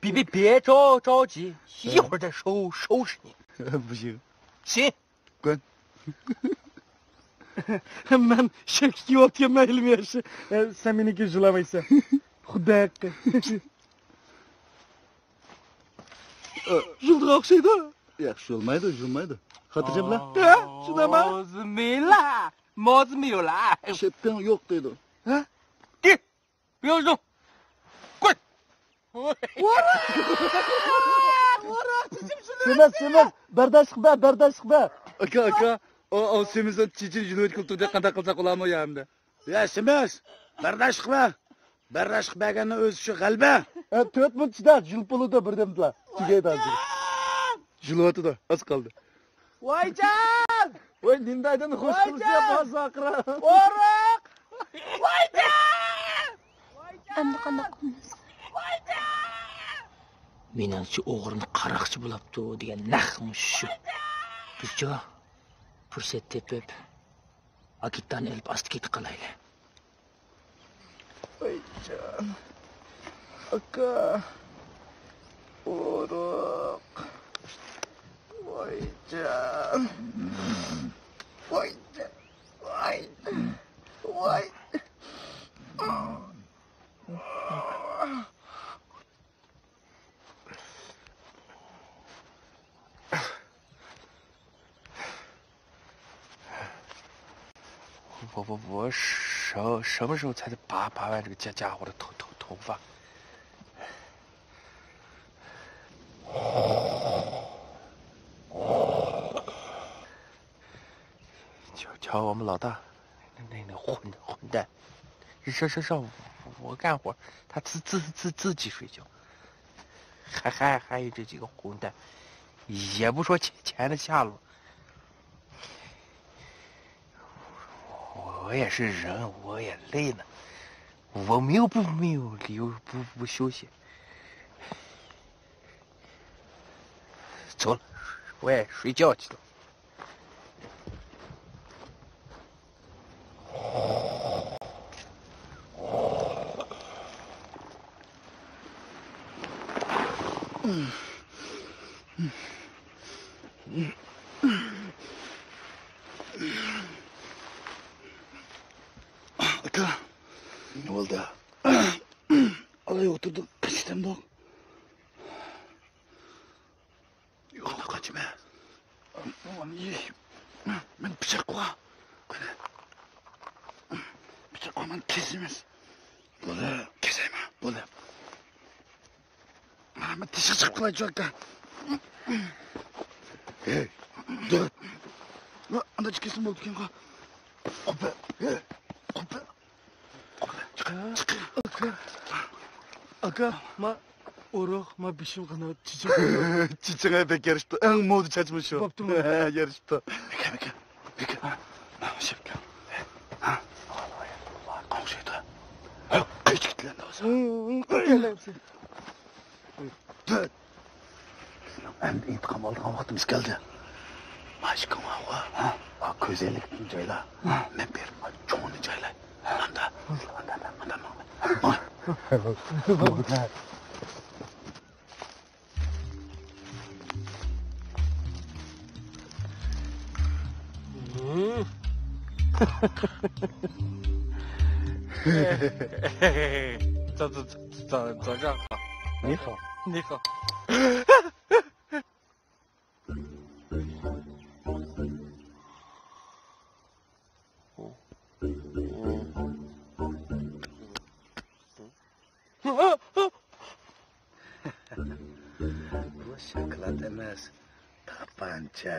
别别别着着急，一会儿再收收拾你。不行。行。滚。مەن شەككە كېلىۋاتىمەن، مەيلىمۇ ياخشى. سەن مېنىڭكى جۇلامايسەن. خۇدا ھەققى. جۇلدىغان ئوخشايدۇ. ياخشى جۇلمايدۇ، جۇلمايدۇ. خاتىرجەم بولە. ھە؟ شۇنداقمۇ؟ موزىمىلا، موزىمىلا. شەپكەڭ يوق دەيدۇ. ھە؟ كېت. يوزدۇ. قوي. سېمىز، سېمىز، بەرداشلىق بەر، بەرداشلىق بەر. ئاكا، ئاكا، ئۇ، ئۇ سېمىزنىڭ چېچىنى يۇلۇۋېتىپ تۇردى، قانداق قىلساق بولامۇ يا ئەمدى؟ يا سېمىز، بەرداشلىق بەر. بەرداشلىق بەرگەننىڭ ئۆزى شۇ غەلىبە. ھە، تۆت مىنۇت چىدا، يۇلۇپ بولىدۇ بىردەمدىلا. تۈگەيدۇ ھازىر. يۇلۇۋاتىدۇ، ئاز قالدى. ۋايجان! ۋاي، نېمە دەيدىن خوش قىلسا، ۋايجان! باز ئاقىرا. ئورۇق! ۋايجان! ئەمدى قانداق قىلىمىز؟ ۋايجان! مېنىڭچە، ئوغرىنى قاراقچى بولاپتۇ دېگەن نەق مۇشۇ. بىزچۇ پۇرسەت تېپىپ، ئاكىتانى ئېلىپ ئاستا كېتىپ قالايلى. ۋايجان. ئاكا. ئورۇق. ۋايجان. ۋايجان. ۋاي. ۋاي. ۋو، ۋو، ۋو، شو، شو، شو، شو، 才得把，把，把这个家，家伙的头，头，头发。 瞧，瞧我们老大，那，那，那混，混蛋，让，让，让我干活，他自，自，自，自己睡觉，还，还，还有这几个混蛋，也不说钱，钱的下落。我也是人，我也累了，我没有不，没有理由不，不休息。走了，我也睡觉去了。 ئاكا، نېمە بولدى؟ ئالاي ئولتۇردۇم، قېچىپ كېتەمدۇق. يوق، قاچىمەن. مېنى پىچاق قىلغان. قېنى. پىچاق قىلغان، مېنى كېسىمىز. بولدى. كېسەيمەن. بولدى. مەن تېشىغا چىقىپ قالايچۇ، ئاكا. ھەي، دۇر. ئانداق كېسىم بولىدىكەنغۇ. قوپە. ھەي، قوپە. ئاكا، ئاكا، ئاكا، ما ئورۇق، ما بېشىم قاناپ، چېچىم. چېچىڭ بەك يارىشىپتۇ. ئەڭ مودا چاچمۇ شۇ. بوپتۇمۇ؟ ھە، يارىشىپتۇ. ئاكا، ئاكا، ئاكا. ھە، ھە، ھە، قاڭشايدۇ. ھە، قېچىپ كېتىلەمدۇ بولسا. دۆت! بىزنىڭ ئەمدى ئىنتىقام ئالىدىغان ۋاقتىمىز كەلدى. ماشىكىڭ بارغۇ؟ ھە؟ ئا، كۆزەللىكتىن جايلا. ھە؟ مەن بېرىپ، ئا، چوڭىنى جايلاي. ئاندا، ئاندا، ئاندا، ئاندا ماڭىمەن. بۇ شاكىلات ئەمەس، تاپانچا.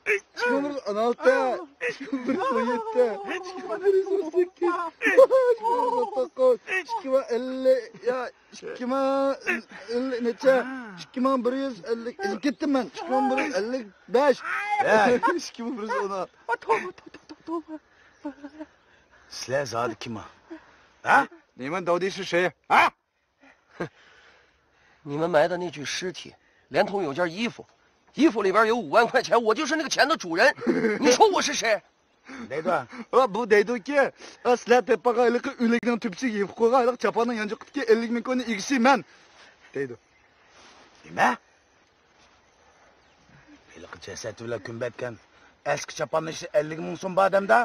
ئىككى مىڭ ئون ئالتە. بىر يۈز ئون يەتتە، ئىككى مىڭ بىر يۈز ئون سەككىز، ئىككى مىڭ بىر يۈز ئون توققۇز، ئىككى مىڭ ئەللىك، يا، ئىككى مىڭ ئەللىك نەچچە؟ ئىككى مىڭ بىر يۈز ئەللىك، ئېزىپ كەتتىم مەن. ئىككى مىڭ بىر يۈز ئەللىك بەش. ھەي. ئىككى مىڭ بىر يۈز ئون. سىلەر زادى كىم ھە؟ ھە؟ 你们到底是谁？啊？ 你们埋的那具尸体，连同有件衣服，衣服里边有五万块钱，我就是那个钱的主人。你说我是谁？ دەيدۇ. ئا، بۇ دەيدۇكى، ئا، سىلەر تېپىپ ئالغان ھېلىقى ئۆلۈكنىڭ تۆپىسىگە يېپىپ قويغان ھېلىقى چاپاننىڭ يانچۇقىدىكى ئەللىك مىڭ كوينىڭ ئىگىسى مەن، دەيدۇ. نېمە؟ ھېلىقى جەسەت بىلەن كۈمبەتكەن ئەسكى چاپاننىڭ ئىچىدە ئەللىك مىڭ سوم بار ئادەمدە؟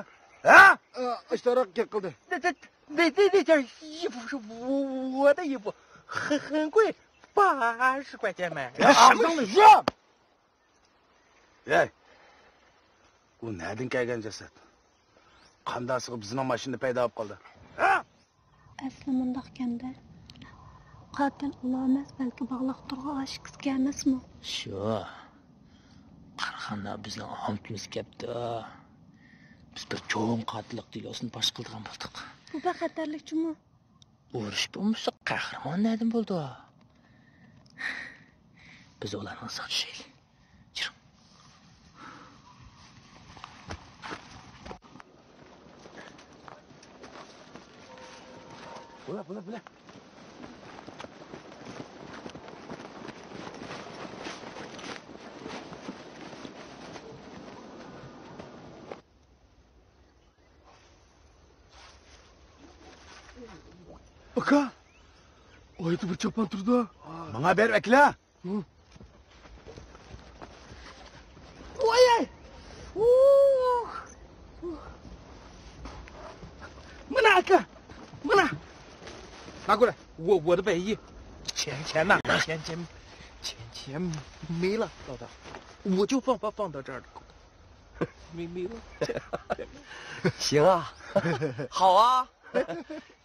ھە؟ ئا، ئاشتاراق گەپ قىلدى. 那那那那件衣服是我我的衣服，很很贵，八十块钱买。 ئاغزىڭنى يۇم! ھەي! ئۇ نەدىن كەلگەن جەسەت؟ قانداقسىغا بىزنىڭ ماشىنىدا پەيدا بولۇپ قالدى؟ ھە؟ ئەسلى مۇنداقكەندە، قاتىل ئۇلار ئەمەس، بەلكى باغلاق تۇرغان ئاشىكىسى ئەمەسمۇ؟ شۇ. قارىغاندا بىزنىڭ ئامىتىمىز كەپتۇ. بىز بىر چوڭ قاتىللىق دېلوسىنى پاش قىلىدىغان بولدۇق. بۇ بەك خەتەرلىك جۇمۇ. ئۇرۇش بولمىسا، قەھرىمان نەدىن بولىدۇ؟ بىز ئۇلارنىڭ ئىزىغا چۈشەيلى. يۈرۈڭ. بولا، بولا، بولا. ئاكا، ئايدا بىر چاپان تۇرىدۇ. ماڭا بېرىپ ئەكىلە. ۋاي، ئاي. ئۇھ. مانا ئاكا، مانا. 拿过来，我我的本意。钱钱呐，钱钱钱钱没了，老大，我就放放放到这儿了。 行啊，好啊，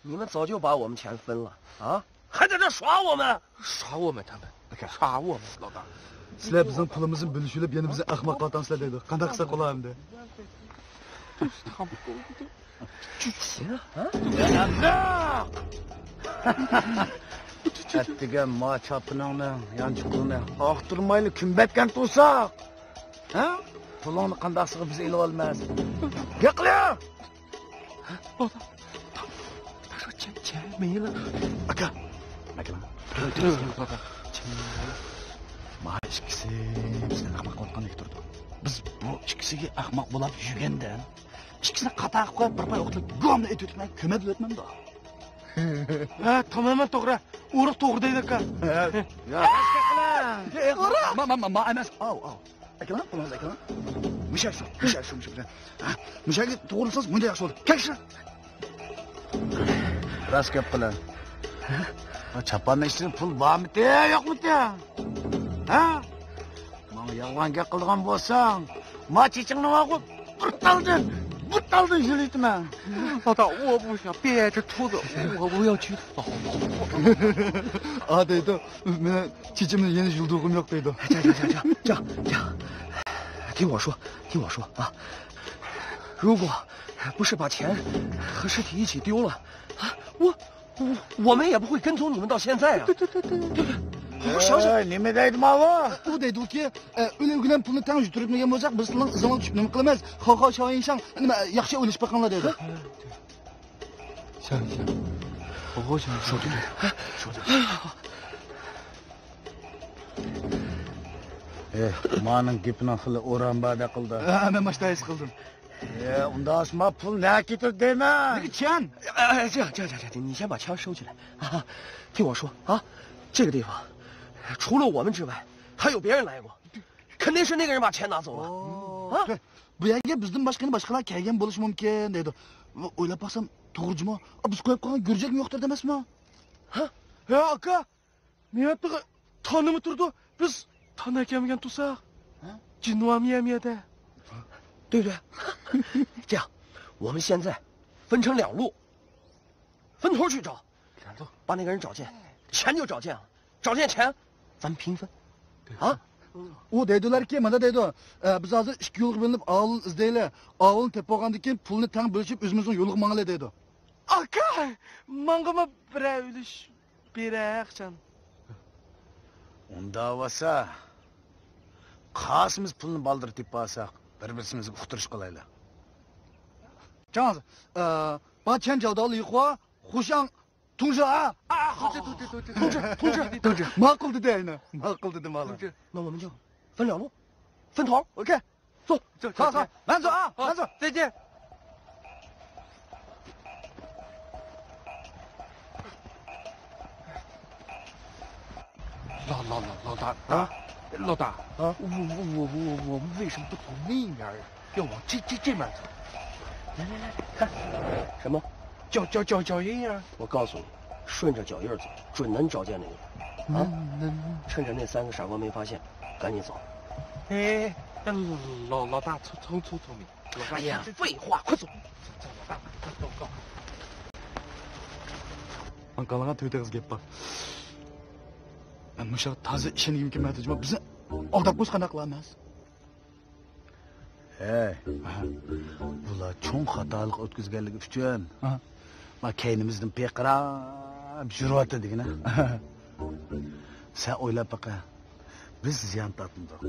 你们早就把我们钱分了啊，还在这耍我们？耍我们他们，耍我们，老大。 سىلەر بىزنىڭ پۇلىمىزنى بۆلۈشۈۋېلىپ، يەنە بىزنى ئەخمەق قىلىۋاتامسىلەر دەيدۇ. قانداق قىلساق بولا ئەمدى؟ 行啊， ئەتىگەن ما چاپىنىڭنى، يانچۇقىڭنى ئاختۇرمايلا كۈمبەتكەن تۇرساق، ھە؟ پۇلۇڭنى قانداقسىغا بىز ئېلىۋالىمىز؟ گەپ قىلىڭ! ئاكا، ئاكا، ما ئىككىسى بىزنى ئەخمەق قىلىۋاتقاندەك تۇرىدۇ. بىز بۇ ئىككىسىگە ئەخمەق بولاپ يۈرگەندىن، ئىككىسىنى قاتار قىلىپ قويۇپ، بىر پاي ئوقلۇق گۇمنى ئېتىۋېتىپ مەن كۆمۈپ ئۆتمەمدۇ؟ ھە، تامامەن توغرا. ئورۇق توغرا دەيدۇ ئاكا. يا، ئورۇق! ما، ما، ما، ما ئەمەس. ئاۋۇ، ئاۋۇ. ئەكەلەڭ، قولىڭىزنى ئەكەلەڭ. مۇشۇ ياخشى، مۇشۇ ياخشى، مۇشۇ بىلەن. ھە، مۇشۇ يەرگە توغرىلىسىڭىز، مۇنداق ياخشى بولىدۇ. كەل شۇ. راست گەپ قىلە. ھە، چاپاننىڭ ئىچىدە پۇل بارمىتى، يوقمىتى؟ ھە؟ ماڭا يالغان گەپ قىلىدىغان بولساڭ، ما چېچىڭنى بارغۇ، بىر تالدىن، بىر تالدىن يۇلۇۋېتىمەن. 老大，我不想变成兔子，我我要去。 ئا دەيدۇ، مېنىڭ چېچىمنى يەنە يۇلدۇرغۇم يوق دەيدۇ. 这这这这这这，听我说，听我说啊，如果不是把钱和尸体一起丢了，啊，我 我们也不会跟踪你们到现在啊。对对对对对对对。 ئەي، نېمە دەيدۇ ماۋۇ؟ ئۇ دەيدۇكى، ئە، ئۆلۈۋەرگۈلەن پۇلنى تەڭ يۈتتۈرۈپ بولساق، بىز سىلەرنىڭ ئىزىڭلارغا چۈشۈپ نېمە قىلىمىز؟ خاۋ خاۋ شاۋيىڭشاڭ، نېمە، ياخشى ئويلىشىپ باقىڭلار دەيدۇ. ئېھ، مانىڭ گېپىنىڭ خېلى ئوران باردەك قىلدى. ھە، مەن ماشتا ھېس قىلدىم. ئە، ئۇنداق ئاسما پۇل نەگە كېتىدۇ دەيمەن؟ 那个钱。 ئە، ئە، 这样这样这样这样，你先把枪收起来。啊，听我说啊，这个地方除了我们之外，还有别人来过，肯定是那个人把钱拿走了。啊，对， بۇ يەرگە بىزدىن باشقا يەنە باشقىلار كەلگەن بولۇشى مۇمكىن دەيدۇ. ئويلاپ باقسام توغرا جۇمۇ. بىز قويۇپ قويغان گۈرجەكمۇ يوقتۇر دەمەسمۇ؟ ھە؟ ھە، ئاكا، مېيەتتىغى تانىمۇ تۇرىدۇ. بىز تان ئەكەلمىگەن تۇرساق، جىنۋامۇ يەم يەردە. 对不对？这样，我们现在分成两路，分头去找，把那个人找见，钱就找见了，找见钱，咱们平分。啊？ ئۇ دەيدۇلەركى، مانا دەيدۇ، ئە، بىز ھازىر ئىككى يولغا بۆلۈنۈپ ئاۋۇلنى ئىزدەيلى. ئاۋۇلنى تېپىۋالغاندىن كېيىن پۇلنى تەڭ بۆلۈشۈپ ئۆزىمىزنىڭ يولىغا ماڭىلى دەيدۇ. ئاكا، ماڭىمۇ بىرەر ئۈلۈش بېرەخچان. ئۇنداۋالسا، قالسىمىز پۇلنى بالدۇر تېپىۋالساق، بىر-بىرسىمىزگە ئۇقتۇرۇش قىلايلى. چاڭ، ئە، با چيەن جاۋداۋ لىخۇا، خۇشاڭ، تۇڭجا، ئا، ئا، تۇڭجا، تۇڭجا، تۇڭجا، تۇڭجا، تۇڭجا. ماقۇل دېدى ئەينە. ماقۇل دېدى مالا. تۇڭجا. نو، 我们就分了喽。分头。OK。 走，走，走，走，慢走啊，慢走。再见。老老老老大啊，老大啊，我我我我我们为什么不从那面儿，要往这这这面走？来来来，看什么？脚脚脚脚印啊！我告诉你，顺着脚印儿走，准能找见那个人啊！那那趁着那三个傻瓜没发现，赶紧走。 哎，老老大聪聪聪聪明，老大。哎呀，废话，快走！走走，老大，走走走。ئاڭقالغان تۆت ئېغىز گەپ بار. مەن مۇشۇ تازا ئىشەنگۈم كەلمەيدۇ، جۇما بىزنى ئالداپ قويسا قانداق قىلارمىز؟ ھەي، بۇلار چوڭ خاتالىق ئۆتكۈزگەنلىكى ئۈچۈن، ھە، ما كەينىمىزدىن پىرقىراپ يۈرۈۋاتىدىكەن. سەن ئويلاپ بېقە، بىز زىيان تارتمىدۇق.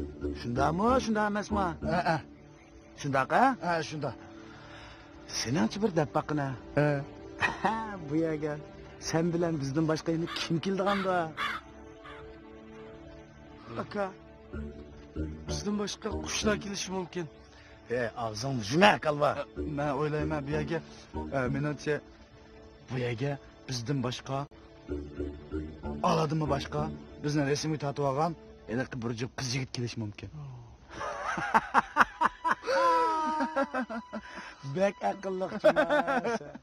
شۇنداقمۇ، شۇنداق ئەمەسمۇ؟ ھە، ھە. شۇنداق، ھە؟ ھە، شۇنداق. سېنىڭچە بىر دەپ باققىنا. ھە. بۇ يەرگە سەن بىلەن بىزدىن باشقا يەنە كىم كېلىدىغاندۇ؟ ئاكا، بىزدىن باشقا قۇشلار كېلىشى مۇمكىن. ھەي، ئاغزىڭنى يۇمە، كالۋا. مەن ئويلايمەن، بۇ يەرگە، ئە، مېنىڭچە، بۇ يەرگە بىزدىن باشقا، ئالادىنمۇ باشقا، بىزنى رەسىمگە تارتىۋالغان ھېلىقى بىر جۈپ قىز يىگىت كېلىشى مۇمكىن. بەك ئەقىللىق جۇما سەن.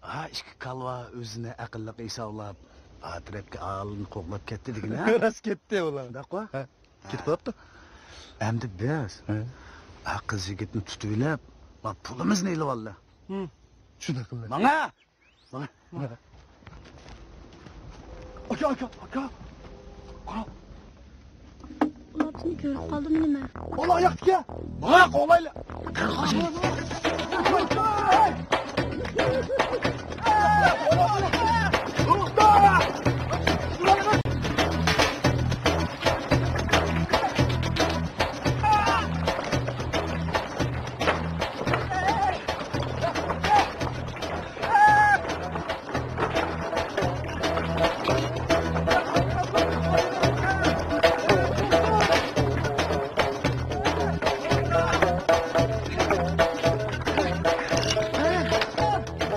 ھا، ئىككى كالۋا ئۆزىنى ئەقىللىق ھېسابلاپ، ئا تەرەپكە ئالىنى قوغلاپ كەتتى دېگىنە. راست كەتتى ئۇلار. شۇنداققۇ؟ ھە، كېتىپ قاپتۇ. ئەمدى بىز، ھە، ھا، قىز يىگىتنى تۇتۇۋېلىپ، ما پۇلىمىزنى ئېلىۋالدى. ھىم. شۇنداق قىلدى. ماڭا! ماڭا! ئاكا، ئاكا، ئاكا! قارا! ئۇلار بىزنى كۆرۈپ قالدىمۇ نېمە؟ ئۇلار ئاياقتىكەن! ماڭا قوغلايلى!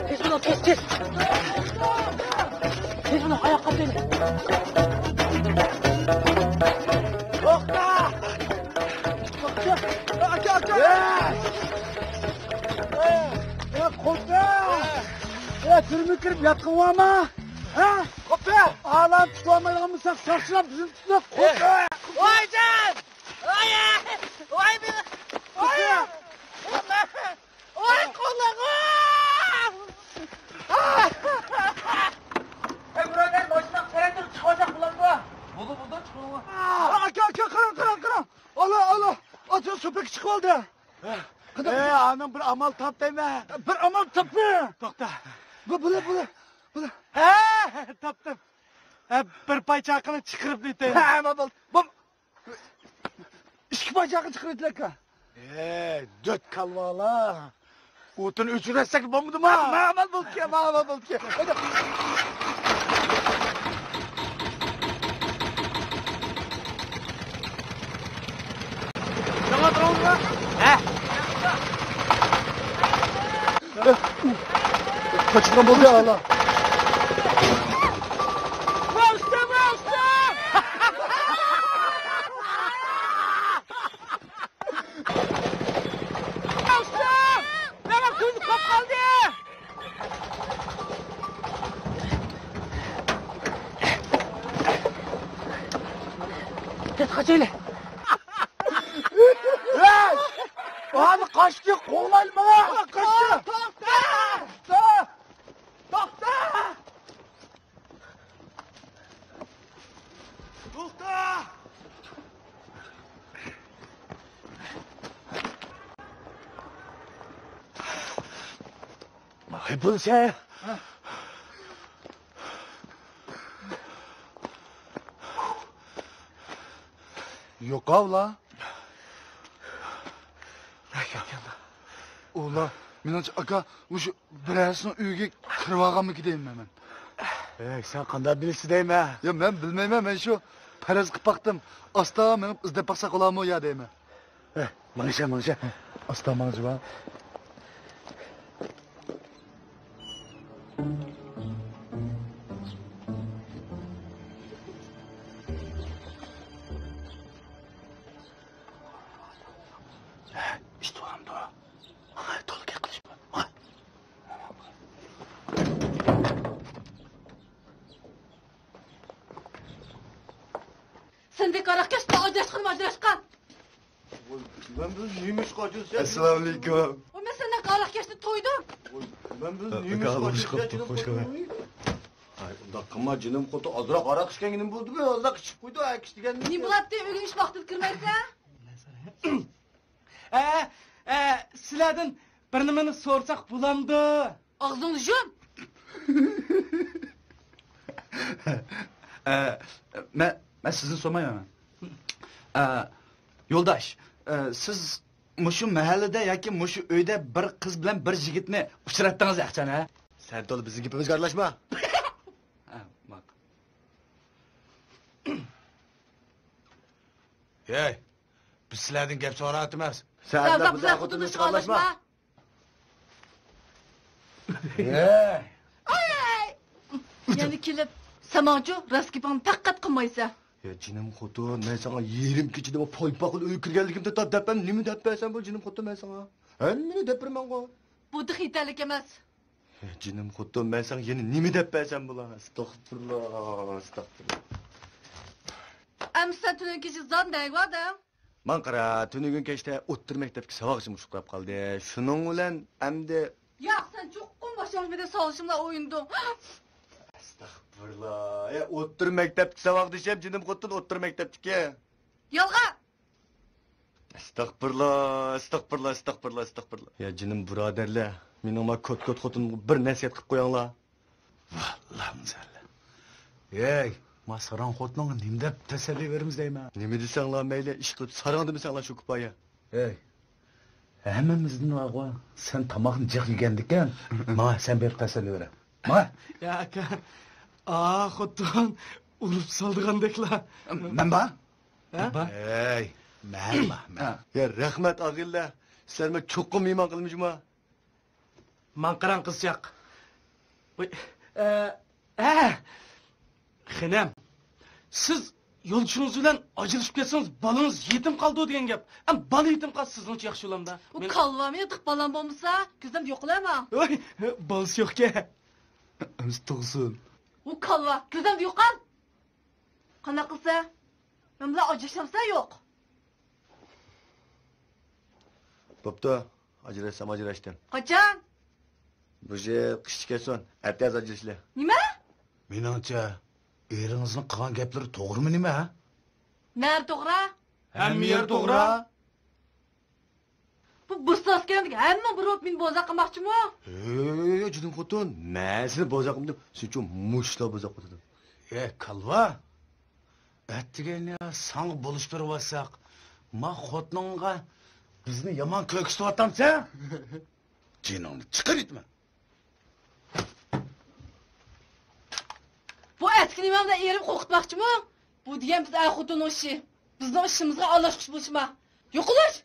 تېز بولۇڭ، تېز، تېز! تېز بولۇڭ، ئاياققا قاپلايلى! توختا! توختا! ئاكا، ئاكا! ئە، قوپە! ئە، تۈرمىگە كىرىپ ياتقىنىڭلارمۇ؟ ھە؟ قوپە! ئالان تۇتۇۋالمايدىغان بولساق، ساقچىلار بىزنى تۇتىدۇ. قوپە! ۋايجان! ۋاي! ۋاي مېنى! ۋاي! قوپە! ۋاي قولۇڭ! ئەي بۇرادەر، ماشىنا قارايتۇر چىقىۋالساق بولامدۇ؟ بولىدۇ، بولىدۇ، چىقىۋالغىن. ئاكا، ئاكا، قاراڭ، قاراڭ، قاراڭ! ئالا، ئالا! ئاچا سوپىكى چىقىۋالدى. قانداق؟ ئەي، ئانىڭ بىر ئامال تاپ دەيمەن. بىر ئامال تاپمە. توختا. بۇ، بۇلار، بۇلار، بۇلار. ھە، تاپتىم. ھە، بىر پاي چاقىنى چىقىرىپ نېتەي. ھە، ئامال بول. بۇ، ئىككى پاي چاقىنى چىقىرىپ نېتەيلى. ئەي، دۆت كالۋالا. ئوتۇن ئۆچۈرەتسەك بولمىدىما؟ ماڭا ئامال بولدىكەن، ماڭا ئامال بولدىكەن. قاچىدىغان بولدى، ئالا. قاچايلى. ھەي! ئانى قاچتى، قوغلايلى ماڭا! قاچتى! توختا! توختا! توختا! توختا! قېپىلسە. يوقاۋلا. ئۇلا، مېنىڭچە، ئاكا، مۇشۇ بىرەرسىنىڭ ئۆيىگە كىرىۋالغانمىكى دەيمەن مەن. ئەي، سەن قانداق بىلىسەن دەيمەن؟ يا، مەن بىلمەيمەن، مەن شۇ پەرەز قىلىپ باقتىم. ئاستا مېڭىپ ئىزدەپ باقساق بولامۇ يا دەيمەن. ھە، ماڭىشە، ماڭىشە. ئاستا ماڭ، جۇۋان. ھە، ئىشتىۋامدۇ؟ تولا گەپ قىلىشما. سەندەك ھاراقكەش ئاجراشقىنىم ئاجراشقان. ۋاي، مەن بىلەن نېمە ئىشقا ئاجرىشىسەن؟ ئەسسالامۇئەلەيكۇم. ۋاي، مەن سەندەك ھاراقكەشتىن تويدۇم. ۋاي، مەن بىلەن نېمە ئىشقا ئاجرىشىسەن؟ جېنىم خوتۇن. ئاي، ئۇنداق قىلما، جېنىم خوتۇن، ئازراق ھاراق ئىچكەنگىنىم بولدىمۇ، ئازراق ئىچىپ قويدۇم، ئەكىش دېگەن. نېمە بولاتتى، ئۆيگە ئىش ۋاقتىدا كىرمەيسەن؟ ئە، ئە، سىلەردىن بىر نېمىنى سورىساق بولامدۇ؟ ئاغزىڭنى يۇم! ئە، مەن، مەن سىزنى سورىمايمەن. ئە، يولداش، ئە، سىز مۇشۇ مەھەللىدە ياكى مۇشۇ ئۆيدە بىر قىز بىلەن بىر يىگىتنى ئۇچراتتىڭىز ئەخچان، ھە؟ سەن تولا بىزنىڭ گېپىمىزگە ئارىلاشما. ھە، ماقۇل. ھەي، بىز سىلەردىن گەپ سوراۋاتىمىز. سەن ئازراق بىزنىڭ خوتۇنىمىزغا ئارىلاشما. ھەي! ئاي! يەنە كېلىپ، ساماڭچۇ، راست گېپىڭنى پەقەت قىلمايسەن. يا جېنىم خوتۇن، مەن ساڭا يېرىم كېچىدە پايپاقلا ئۆيگە كىرگەنلىكىمدە تا دەپ بەم، نېمە دەپ بەرسەم بۇ جېنىم خوتۇن مەن ساڭا؟ ھەممىنى دەپ بېرىمەنغۇ. بۇ تېخى يېتەرلىك ئەمەس. يا جېنىم خوتۇن، مەن ساڭا يەنە نېمە دەپ بەرسەم بۇلار؟ ئەستەغپۇرۇللا، ئەستەغپۇرۇللا. ئەمىسە تۈنۈگۈن كېچە زادى نەگە باردىڭ؟ ماڭا قارا، تۈنۈگۈن كەچتە ئوتتۇرا مەكتەپتىكى ساۋاقچىم ئۇچۇپ قېلىپ قالدى. شۇنىڭ بىلەن ئەمدى. ياق، سەن چوقۇم باشلانغۇچە مېنىڭ ساۋاقچىملا ئوينىدىڭ. ئەستەغپۇرۇللا. يا، ئوتتۇرا مەكتەپتىكى ساۋاقدىشىم، جېنىم خوتۇن، ئوتتۇرا مەكتەپتىكى. يالغان! ئەستەغپۇرۇللا، ئەستەغپۇرۇللا، ئەستەغپۇرۇللا، ئەستەغپۇرۇللا. يا جېنىم بۇرادەرلەر، مېنىڭ ما كوت-كوت خوتۇنۇمغا بىر نەسىھەت قىلىپ قويۇڭلار. ۋاللاھىمۇ سەللە. ھەي، ما ساراڭ خوتۇنۇڭغا نېمە دەپ تەسەللى بېرىمىز دەيمەن؟ نېمە دېسەڭلار مەيلى، ئىشقىلىپ ساراڭ دېمىسەڭلار شۇ كۇپايە. ھەي، ھەممىمىزدىن بارغۇ، سەن تاماقنى جىق يېگەندىكىن، ماڭا سەن بېرىپ تەسەللى بېرە. ماڭا. يا ئاكا، ئا خوتۇن ئۇرۇپ سالىدىغاندەكلا. مەن بار. ھە؟ ھەي، مەن بار، مەن. يا رەھمەت ئاغىنىلەر، سىلەر مەن چوقۇم مېھمان قىلىمىز جۇما. ماڭا قاراڭ قىزچاق. ۋاي، ئە، ئە، خېنىم، سىز يولدىشىڭىز بىلەن ئاجرىشىپ كەتسىڭىز بالىڭىز يېتىم قالىدۇ دېگەن گەپ. ئەم، بالا يېتىم قالسا سىزنىڭچە ياخشى بولامدا؟ ئۇ كالۋامۇ ياتىق بالام بولمىسا كۆزۈمدە يوقىلا ماڭ. ۋاي، بالىسى يوقكەن. ئەمىسە تۇغسۇن. ئۇ كالۋا كۆزۈمدە يوقال. قانداق قىلسا؟ مەن بىلەن ئاجرىشامسەن يوق؟ بوپتۇ، ئاجراشسام ئاجراشتىم. قاچان؟ بۇ يىل قىشتا كەلسۇن، ئەتىياز ئاجرىشىلى. نېمە؟ مېنىڭچە، ئېرىڭىزنىڭ قىلغان گەپلىرى توغرىمۇ نېمە، ھە؟ نەرە توغرا؟ ھەممە يەر توغرا. بۇ بۇرساسكەندىكى ھەممە بۇرۇپ مېنى بوزەك قىلماقچىمۇ؟ يو، يو، يو، يو، جېنىم خوتۇن، مەن سېنى بوزەك قىلمىدىم، سېنى شۇ مۇشۇلار بوزەك قىلدىم. ئە، كالۋا! ئەتىگەن يا ساڭا بولۇش بېرىۋاتساق، ما خوتۇنۇڭغا بىزنى يامان كۆرسىتىۋاتامسەن؟ جېنىڭنى چىقىرىۋېتىمەن. بۇ ئەتىكى نېمەڭ بىلەن ئېرىم قورقۇتماقچىمۇ؟ بۇ دېگەن بىز ئەر خوتۇننىڭ ئىشى. بىزنىڭ ئىشىمىزغا ئارىلاشقۇچى بولۇشما. يوقىلىش!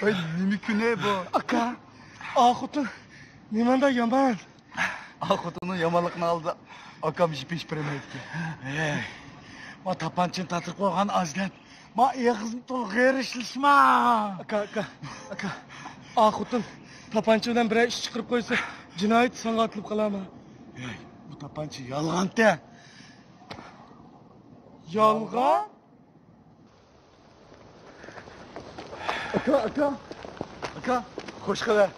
ۋاي، نېمە كۈنى بۇ؟ ئاكا، ئا خوتۇن نېمانداق يامان؟ ئا خوتۇننىڭ يامانلىقىنىڭ ئالدىدا ئاكام يىپ ئېشىپ بېرەلمەيدىكەن. ھەي، ما تاپانچىنى تارتىپ قويغان ئاز گەپ. ما ئېغىزنى توغرا ئىشلىشىما. ئاكا، ئاكا، ئاكا. ئا خوتۇن تاپانچا بىلەن بىرەر ئىش چىقىرىپ قويسا، جىنايەت ساڭا ئاتىلىپ قالامۇ؟ ھەي، بۇ تاپانچا يالغانتى. يالغان؟ ئاكا، ئاكا، ئاكا، خوش خەۋەر.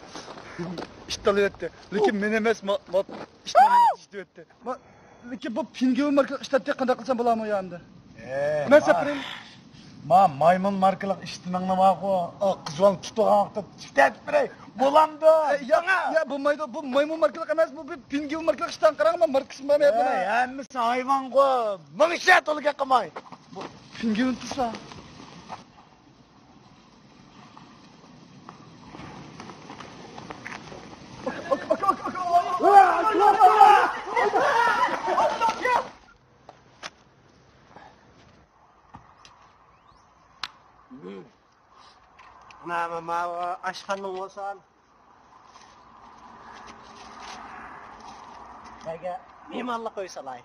ئىت تالىۋەتتى. لېكىن مېنى ئەمەس، ما، ما، ئىت مېنى ئىتلەۋەتتى. ما، لېكىن بۇ پىنگۋىن ماركىلىق ئىت ئەتتى، قانداق قىلسام بولامۇ يا ئەمدى؟ ئەي، مەن سەپىرىم. ما، مايمۇن ماركىلىق ئىت مېڭىنى بارغۇ، ئا، قىزۋال تۇتۇلغان ۋاقىتتا تىكتەپ بېرەي. بولامدۇ؟ ئە، يا، يا، بولمايدۇ. بۇ مايمۇن ماركىلىق ئەمەس، بۇ بىر پىنگۋىن ماركىلىق ئىت. قاراڭ، ما، ماركىسىنى بەرمەي بۇنى. ئەي، ھەممىسى ھايۋانغۇ. مىڭشە تولا گەپ قىلماي. بۇ پىنگۋىن تۇرسا. مانا، مانا، ئاشخانىنىڭ بولسۇن. بەگە مېھمانلىق ئۆي سالاي.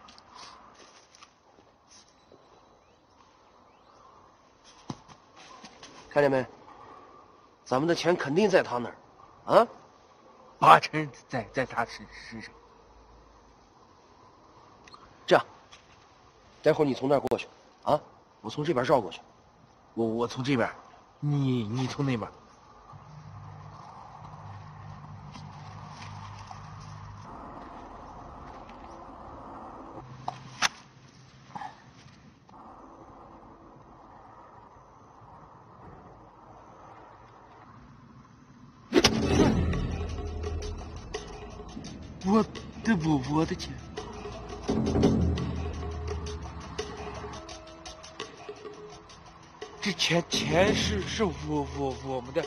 看见没？咱们的钱肯定在他那儿啊！八成在，在他身，身上。这样，待会儿你从那儿过去啊，我从这边绕过去。我，我从这边，你，你从那边。 我的，我，我的钱！这钱，钱是，是我，我，我们的。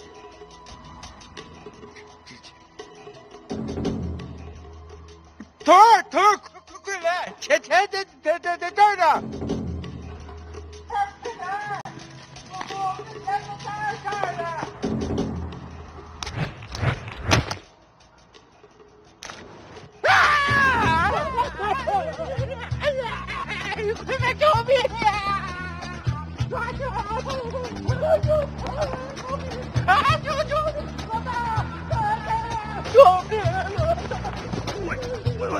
这钱。 头儿，头儿，快快快来！钱钱在在在在这儿呢！啊！哎呀！快来救命啊！快救！快救！啊！救救！救命！喂喂喂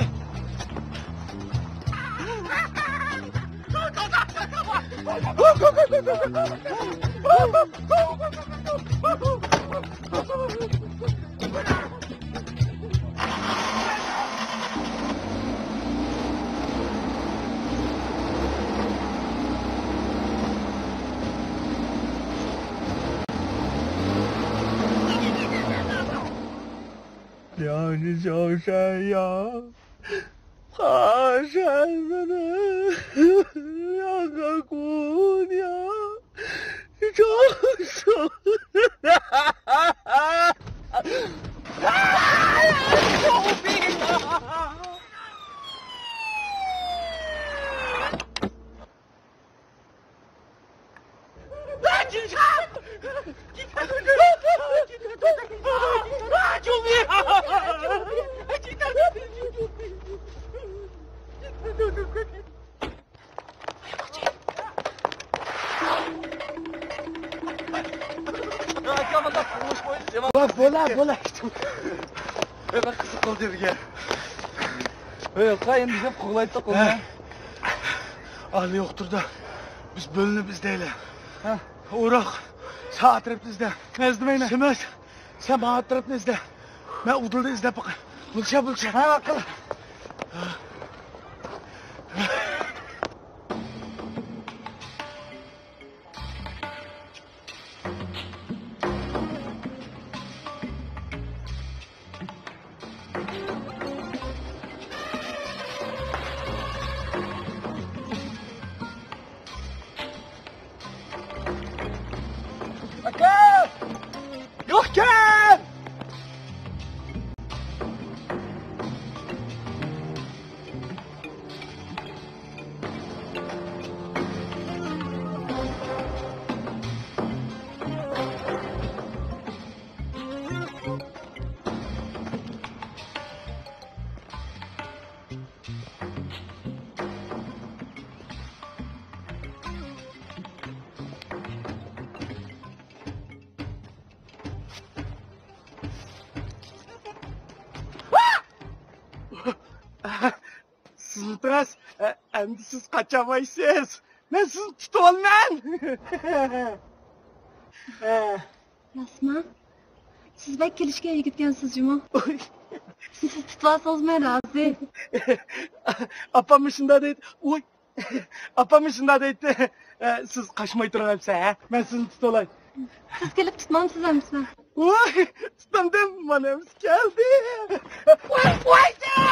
！بولا، بولا. مەن قىزىق قىلدى بىزگە. ئۆي قايىن دېسەم قوغلايتتى قولنى. ئالىي ئوتتۇرىدا بىز بۆلۈنۈپ ئىزدەيلى. ھە. ئورۇق، سەن ئا تەرەپنى ئىزدە. مەن ئىزدىمەيمەن. سېمىز، سەن ماۋۇ تەرەپنى ئىزدە. مەن ئۇدۇلدا ئىزدەپ باقاي. بولسا، بولسا. ھە، ماقۇل. ئاكا! يوقكەن! سىزمۇ تۇراسىز؟ ئە، ئەمدى سىز قاچالمايسىز. مەن سىزنى تۇتۇۋالىمەن. ئە، راستما؟ سىز بەك كېلىشكەن يىگىتكەنسىز جۇمۇ. ئۇي. سىز تۇتۇۋالسىڭىز مەن رازى. ئاپام شۇنداق دەيدۇ. ئۇي. ئاپام شۇنداق دەيتتى. ئە، سىز قاچماي تۇرۇڭ ئەمسە، ھە؟ مەن سىزنى تۇتۇۋالاي. سىز كېلىپ تۇتمامسىز ئەمسە؟ ۋاي، تۇتامدىم، مانا ئەمسە كەلدى. ۋاي، ۋاي، ۋاي.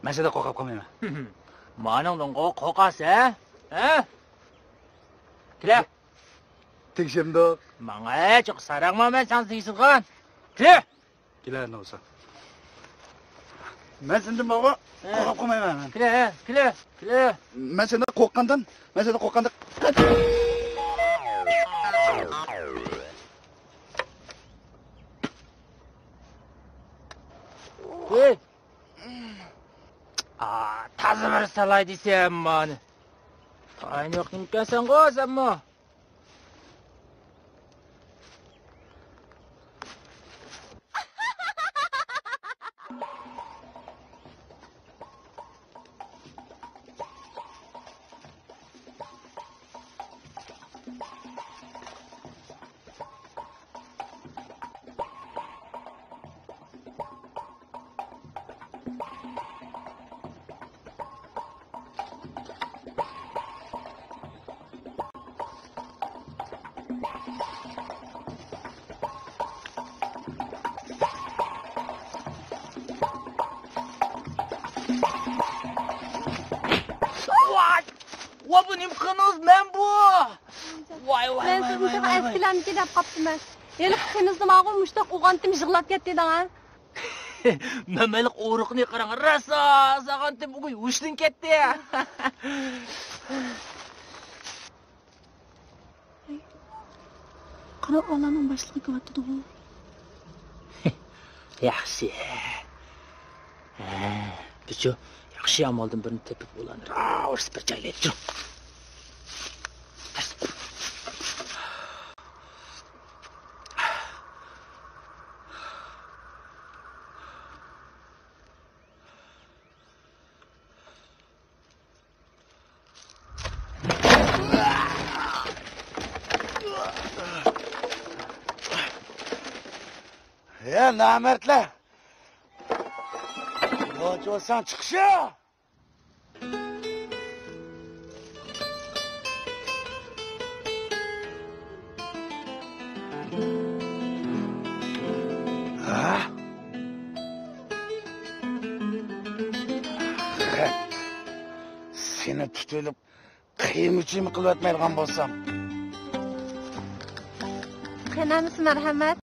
مەن سەندىن قورقۇپ قالمايمەن. مانىڭدىن قورقاسەن، ھە؟ كېلە. تېگىشەمدۇق؟ ماڭا چوق ساراڭما مەن ساڭا تېگىشىدىغان. كېلە. كېلە ئەمدى بولسا. مەن سەندىن بارغۇ، ھە. قورقۇپ قالمايمەن مەن. كېلە، كېلە، كېلە. مەن سەندىن قورققاندىن، مەن سەندىن قورققاندا. ھېي! ئا، تازا بىر سالاي دېسەم مانى. تايىنى يوق نېمىكەنسەنغۇ سەنمۇ؟ ۋاي! ۋاي، بۇ نېمە قىلدىڭىز؟ مەن بۇ! ۋاي، ۋاي، مەن ۋاي، سىزنى ۋاي، تېخى ۋاي، ۋاي. ئەسكىلەمدىكى دەپ قاپتىمەن. ھېلىقى قېنىزنى ماغۇ مۇشتاق ئوغانتىم يىغلاپ كەتتى دەڭە. مەمەلىك ئورۇقنى قاراڭ، راسا ساغانتىم ئۇگۇي ھۇشتىن كەتتى. قارا ئالانىڭ باشلىقى كېلىۋاتىدىغۇ. ياخشى. ھە، بىزچۇ ياخشى ئامالدىن بىرنى تېپىپ ئۇلارنى راۋۇرۇس بىر جايلايلىچۇ. يا نامەردلەر! يولچى بولساڭ چىقىشى! ھە؟ سېنى تۇتۇۋېلىپ، قىيما-چىيما قىلىۋەتمەيدىغان بولسام. قېنى ئەمىسە، مەرھەمەت.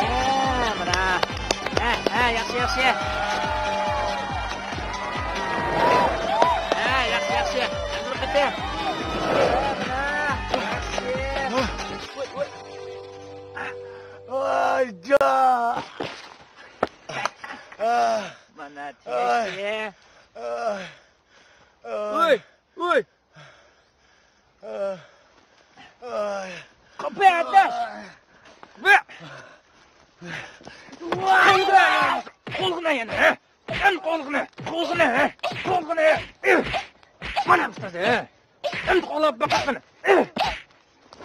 ھە، مانا. ھە، ھە، ياخشى، ياخشى. ھە، ياخشى، ياخشى. يەنە بىر قېتىم. ھە، مانا. ياخشى. ۋاي، جان. مانا تېگىشتى. ۋاي، ۋاي. ئاي. قاپا بەرداش. قوزغىلا يەنە، قوزغىلا يەنە، ھە؟ ئەمدى قوزغىلا، قوزغىلا، ھە؟ قوزغىلا. مانا ئۇستاز، ھە؟ ئەمدى قوغلاپ بېقىپ قېنى.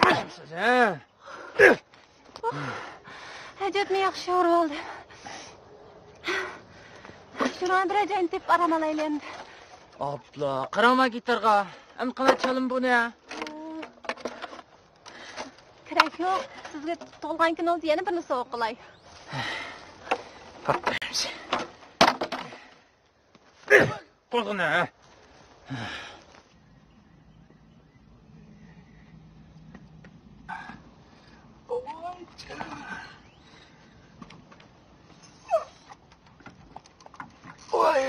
مانا ئۇستاز، ھە؟ ھاجەتنى ياخشى ئۇرۇۋالدىم. شۇنىڭ بىر ئەجەيىنى تېپىپ ئارام ئالايلى ئەمدى. ئاپلا، قاراڭما گىتارغا. ئەمدى قانداق چالىمەن بۇنى؟ كېرەك يوق. سىزگە تۇغۇلغان كۈنىڭىزدە يەنە بىرنى سوۋغا قىلاي. پاختىمىز. قوزغىنى، ھە؟ ۋاي.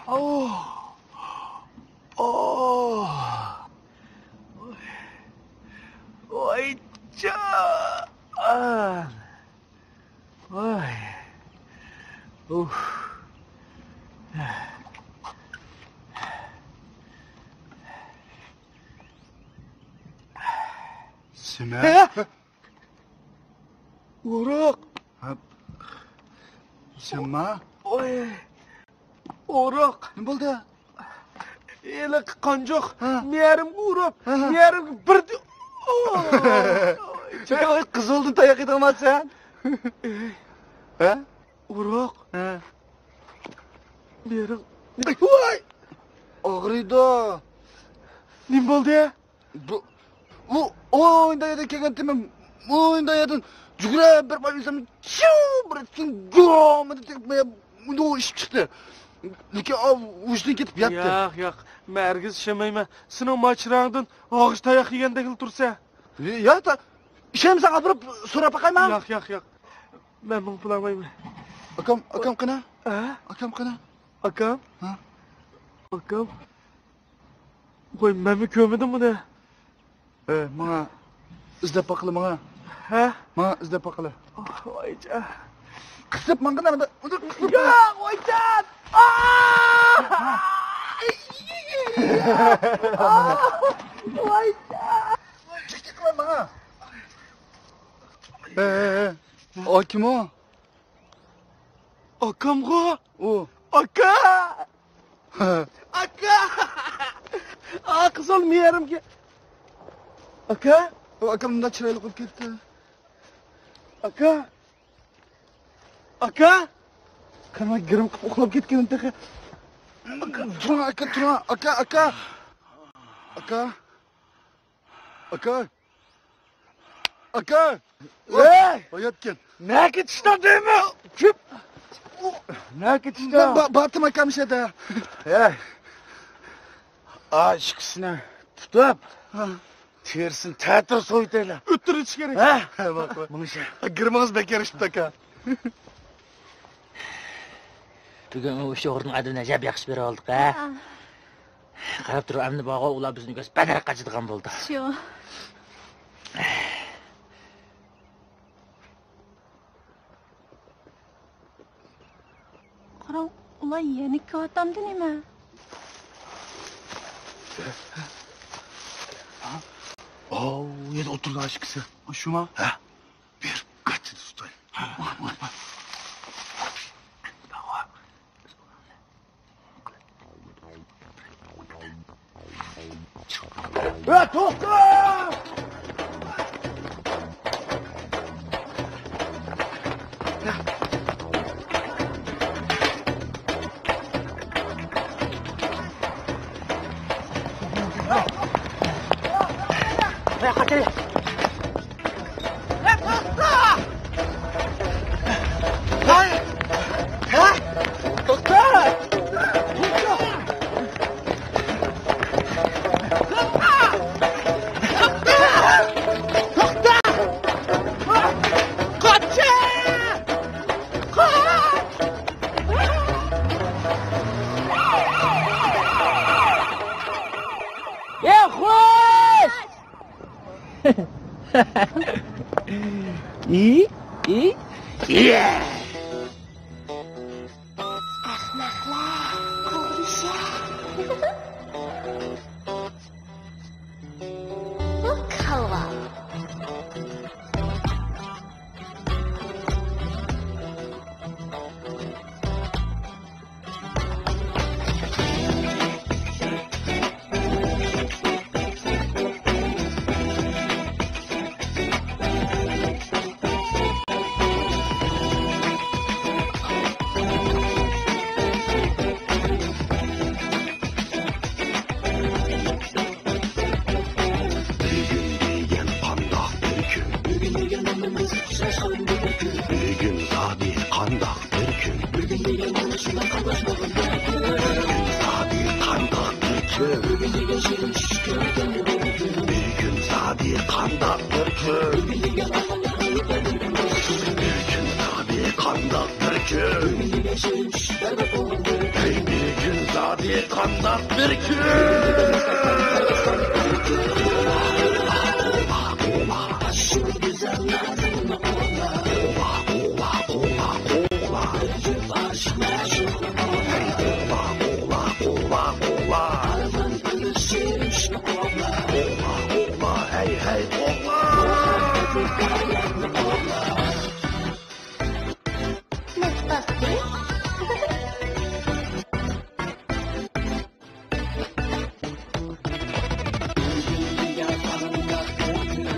ئاۋۇ. ئو. ۋاي جان. ۋاي. ئۇھ. سىمە. ھە؟ ئورۇق. ھە. سىمە. ئوي. ئورۇق. نېمە بولدى؟ ھېلىقى قانجۇق ھە. مېيەرىمگە ئۇرۇپ، ھە، ھە. مېيەرىمگە بىردى. ۋاي، قىزىلدىن تاياق يېدىڭما سەن؟ ھە؟ ئورۇق. ھە. مېيەرىم. ۋاي! ئاغرىيدۇ. نېمە بولدى؟ بۇ، ئۇ، ئويدا يەردىن كەلگەنتىم، ئويدا يەردىن جۈگرەپ بېرىپ ئايلىسام، چىۋ بىر ئەتكەن، گوم ئېتىپ تېگىپ، مېنى ئۇنى ئىشىپ چىقتى. لېكىن ئاۋۇ ھوشىدىن كېتىپ ياتتى. ياق، ياق، مەن ھەرگىز ئىشەنمەيمەن. سېنىڭ ماچىراڭدىن ئاغۇچ تاياق يېگەندەكلا تۇرسا. يا، تا-، ئىشەنمىسەڭ ئاپىرىپ سوراپ باقايمەن. ياق، ياق، ياق. مەن مېڭىپ بولالمايمەن. ئاكام، ئاكام قېنى؟ ھە؟ ئاكام قېنى؟ ئاكام؟ ھە؟ ئاكام؟ ۋاي، مەنمۇ كۆرمىدىم بۇنى. ئە، ماڭا ئىزدەپ باققىلى، ماڭا. ھە؟ ماڭا ئىزدەپ باققىلى. ۋايجان. قىسىپ ماڭغىنا، مۇنداق، مۇنداق قىسىپ. ياق، ۋايجان! ئا! ئا! ۋايجان! چەك، چەك قىلما ماڭا. ئە، ئە، ئە. ئاكىمۇ؟ ئاكامغۇ؟ ئۇ. ئاكا! ئاكا! ئا، قىزىل مېيەرىمگە. ئاكا! ئۇ ئاكام مۇنداق چىرايلىق بولۇپ كەتتى. ئاكا! ئاكا! قانداق گىرىم قىلىپ ئۇخلاپ كەتكىنىم تېخى. تۇرۇڭ، ئاكا، تۇرۇڭ. ئاكا، ئاكا. ئاكا. ئاكا. ئاكا! ۋەي! ھاياتكەن. نەگە كېتىشتىڭ دەيمەن؟ كىم؟ نەگە كېتىشتىڭ؟ با-، با-، باتىم ئاكام شەدە. ھەي! ئا، ئىككىسىنى تۇتۇپ، ھە. تېرىسىنى تەتۈر سويۇتايلى. ئۆتتۈرۈش كېرەك. ھە؟ ھە، بار، بار. مېڭىشە. گىرىمىڭىز بەك يارىشىپتۇ، ئاكا. بۈگۈن ئۇ ئۈچ ئوغرىنىڭ ئادىمىنى ئەجەب ياخشى بېرىۋالدۇق، ھە؟ ھە. قاراپ تۇرۇپ، ئەمدى بارغۇ، ئۇلار بىزنى كۆرسە بەدرەك قاچىدىغان بولدى. شۇ. قاراڭ، ئۇلار يەنە كېلىۋاتامدۇ نېمە؟ ئاۋۇ يەردە ئولتۇرىدۇ ئىككىسى. شۇما؟ ھە. بېرىپ قاچىدى تۇتاي. ھە. ۋە توختاڭ! ۋە قاچىلى! ئەخمەقلەر! توغرىشە. بۇ كالۋا. بۈگۈن زادى قانداق بىر كۈن؟ بۈگۈن زادى قانداق بىر كۈن؟ بۈگۈن زادى قانداق بىر كۈن؟ بۈگۈن زادى قانداق بىر كۈن؟ ھەي، بۈگۈن زادى قانداق بىر كۈن؟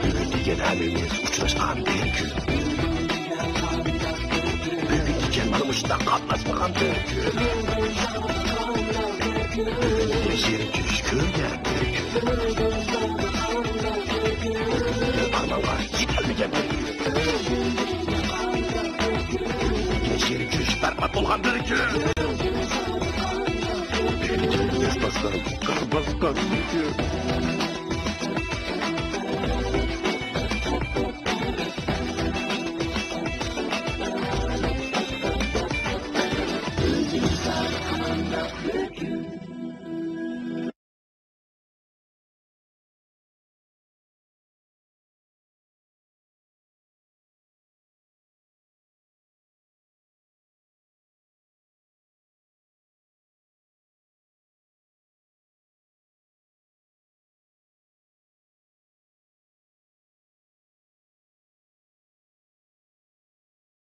بۈگۈن دېگەن ھەممىمىز ئۇچراشقان بىر كۈن. بۈگۈن دېگەن مانا مۇشۇنداق قاتناشمىغان بىر كۈن. بۈگۈن دېگەن شېرىن چۈش كۆرگەن بىر كۈن. بۈگۈن دېگەن ئارمانغا يېتەلمىگەن بىر كۈن. بۈگۈن دېگەن شېرىن چۈش بەربات بولغان بىر كۈن. بۈگۈن دېگەن ياز پاسقان، قار باسقان بىر كۈن.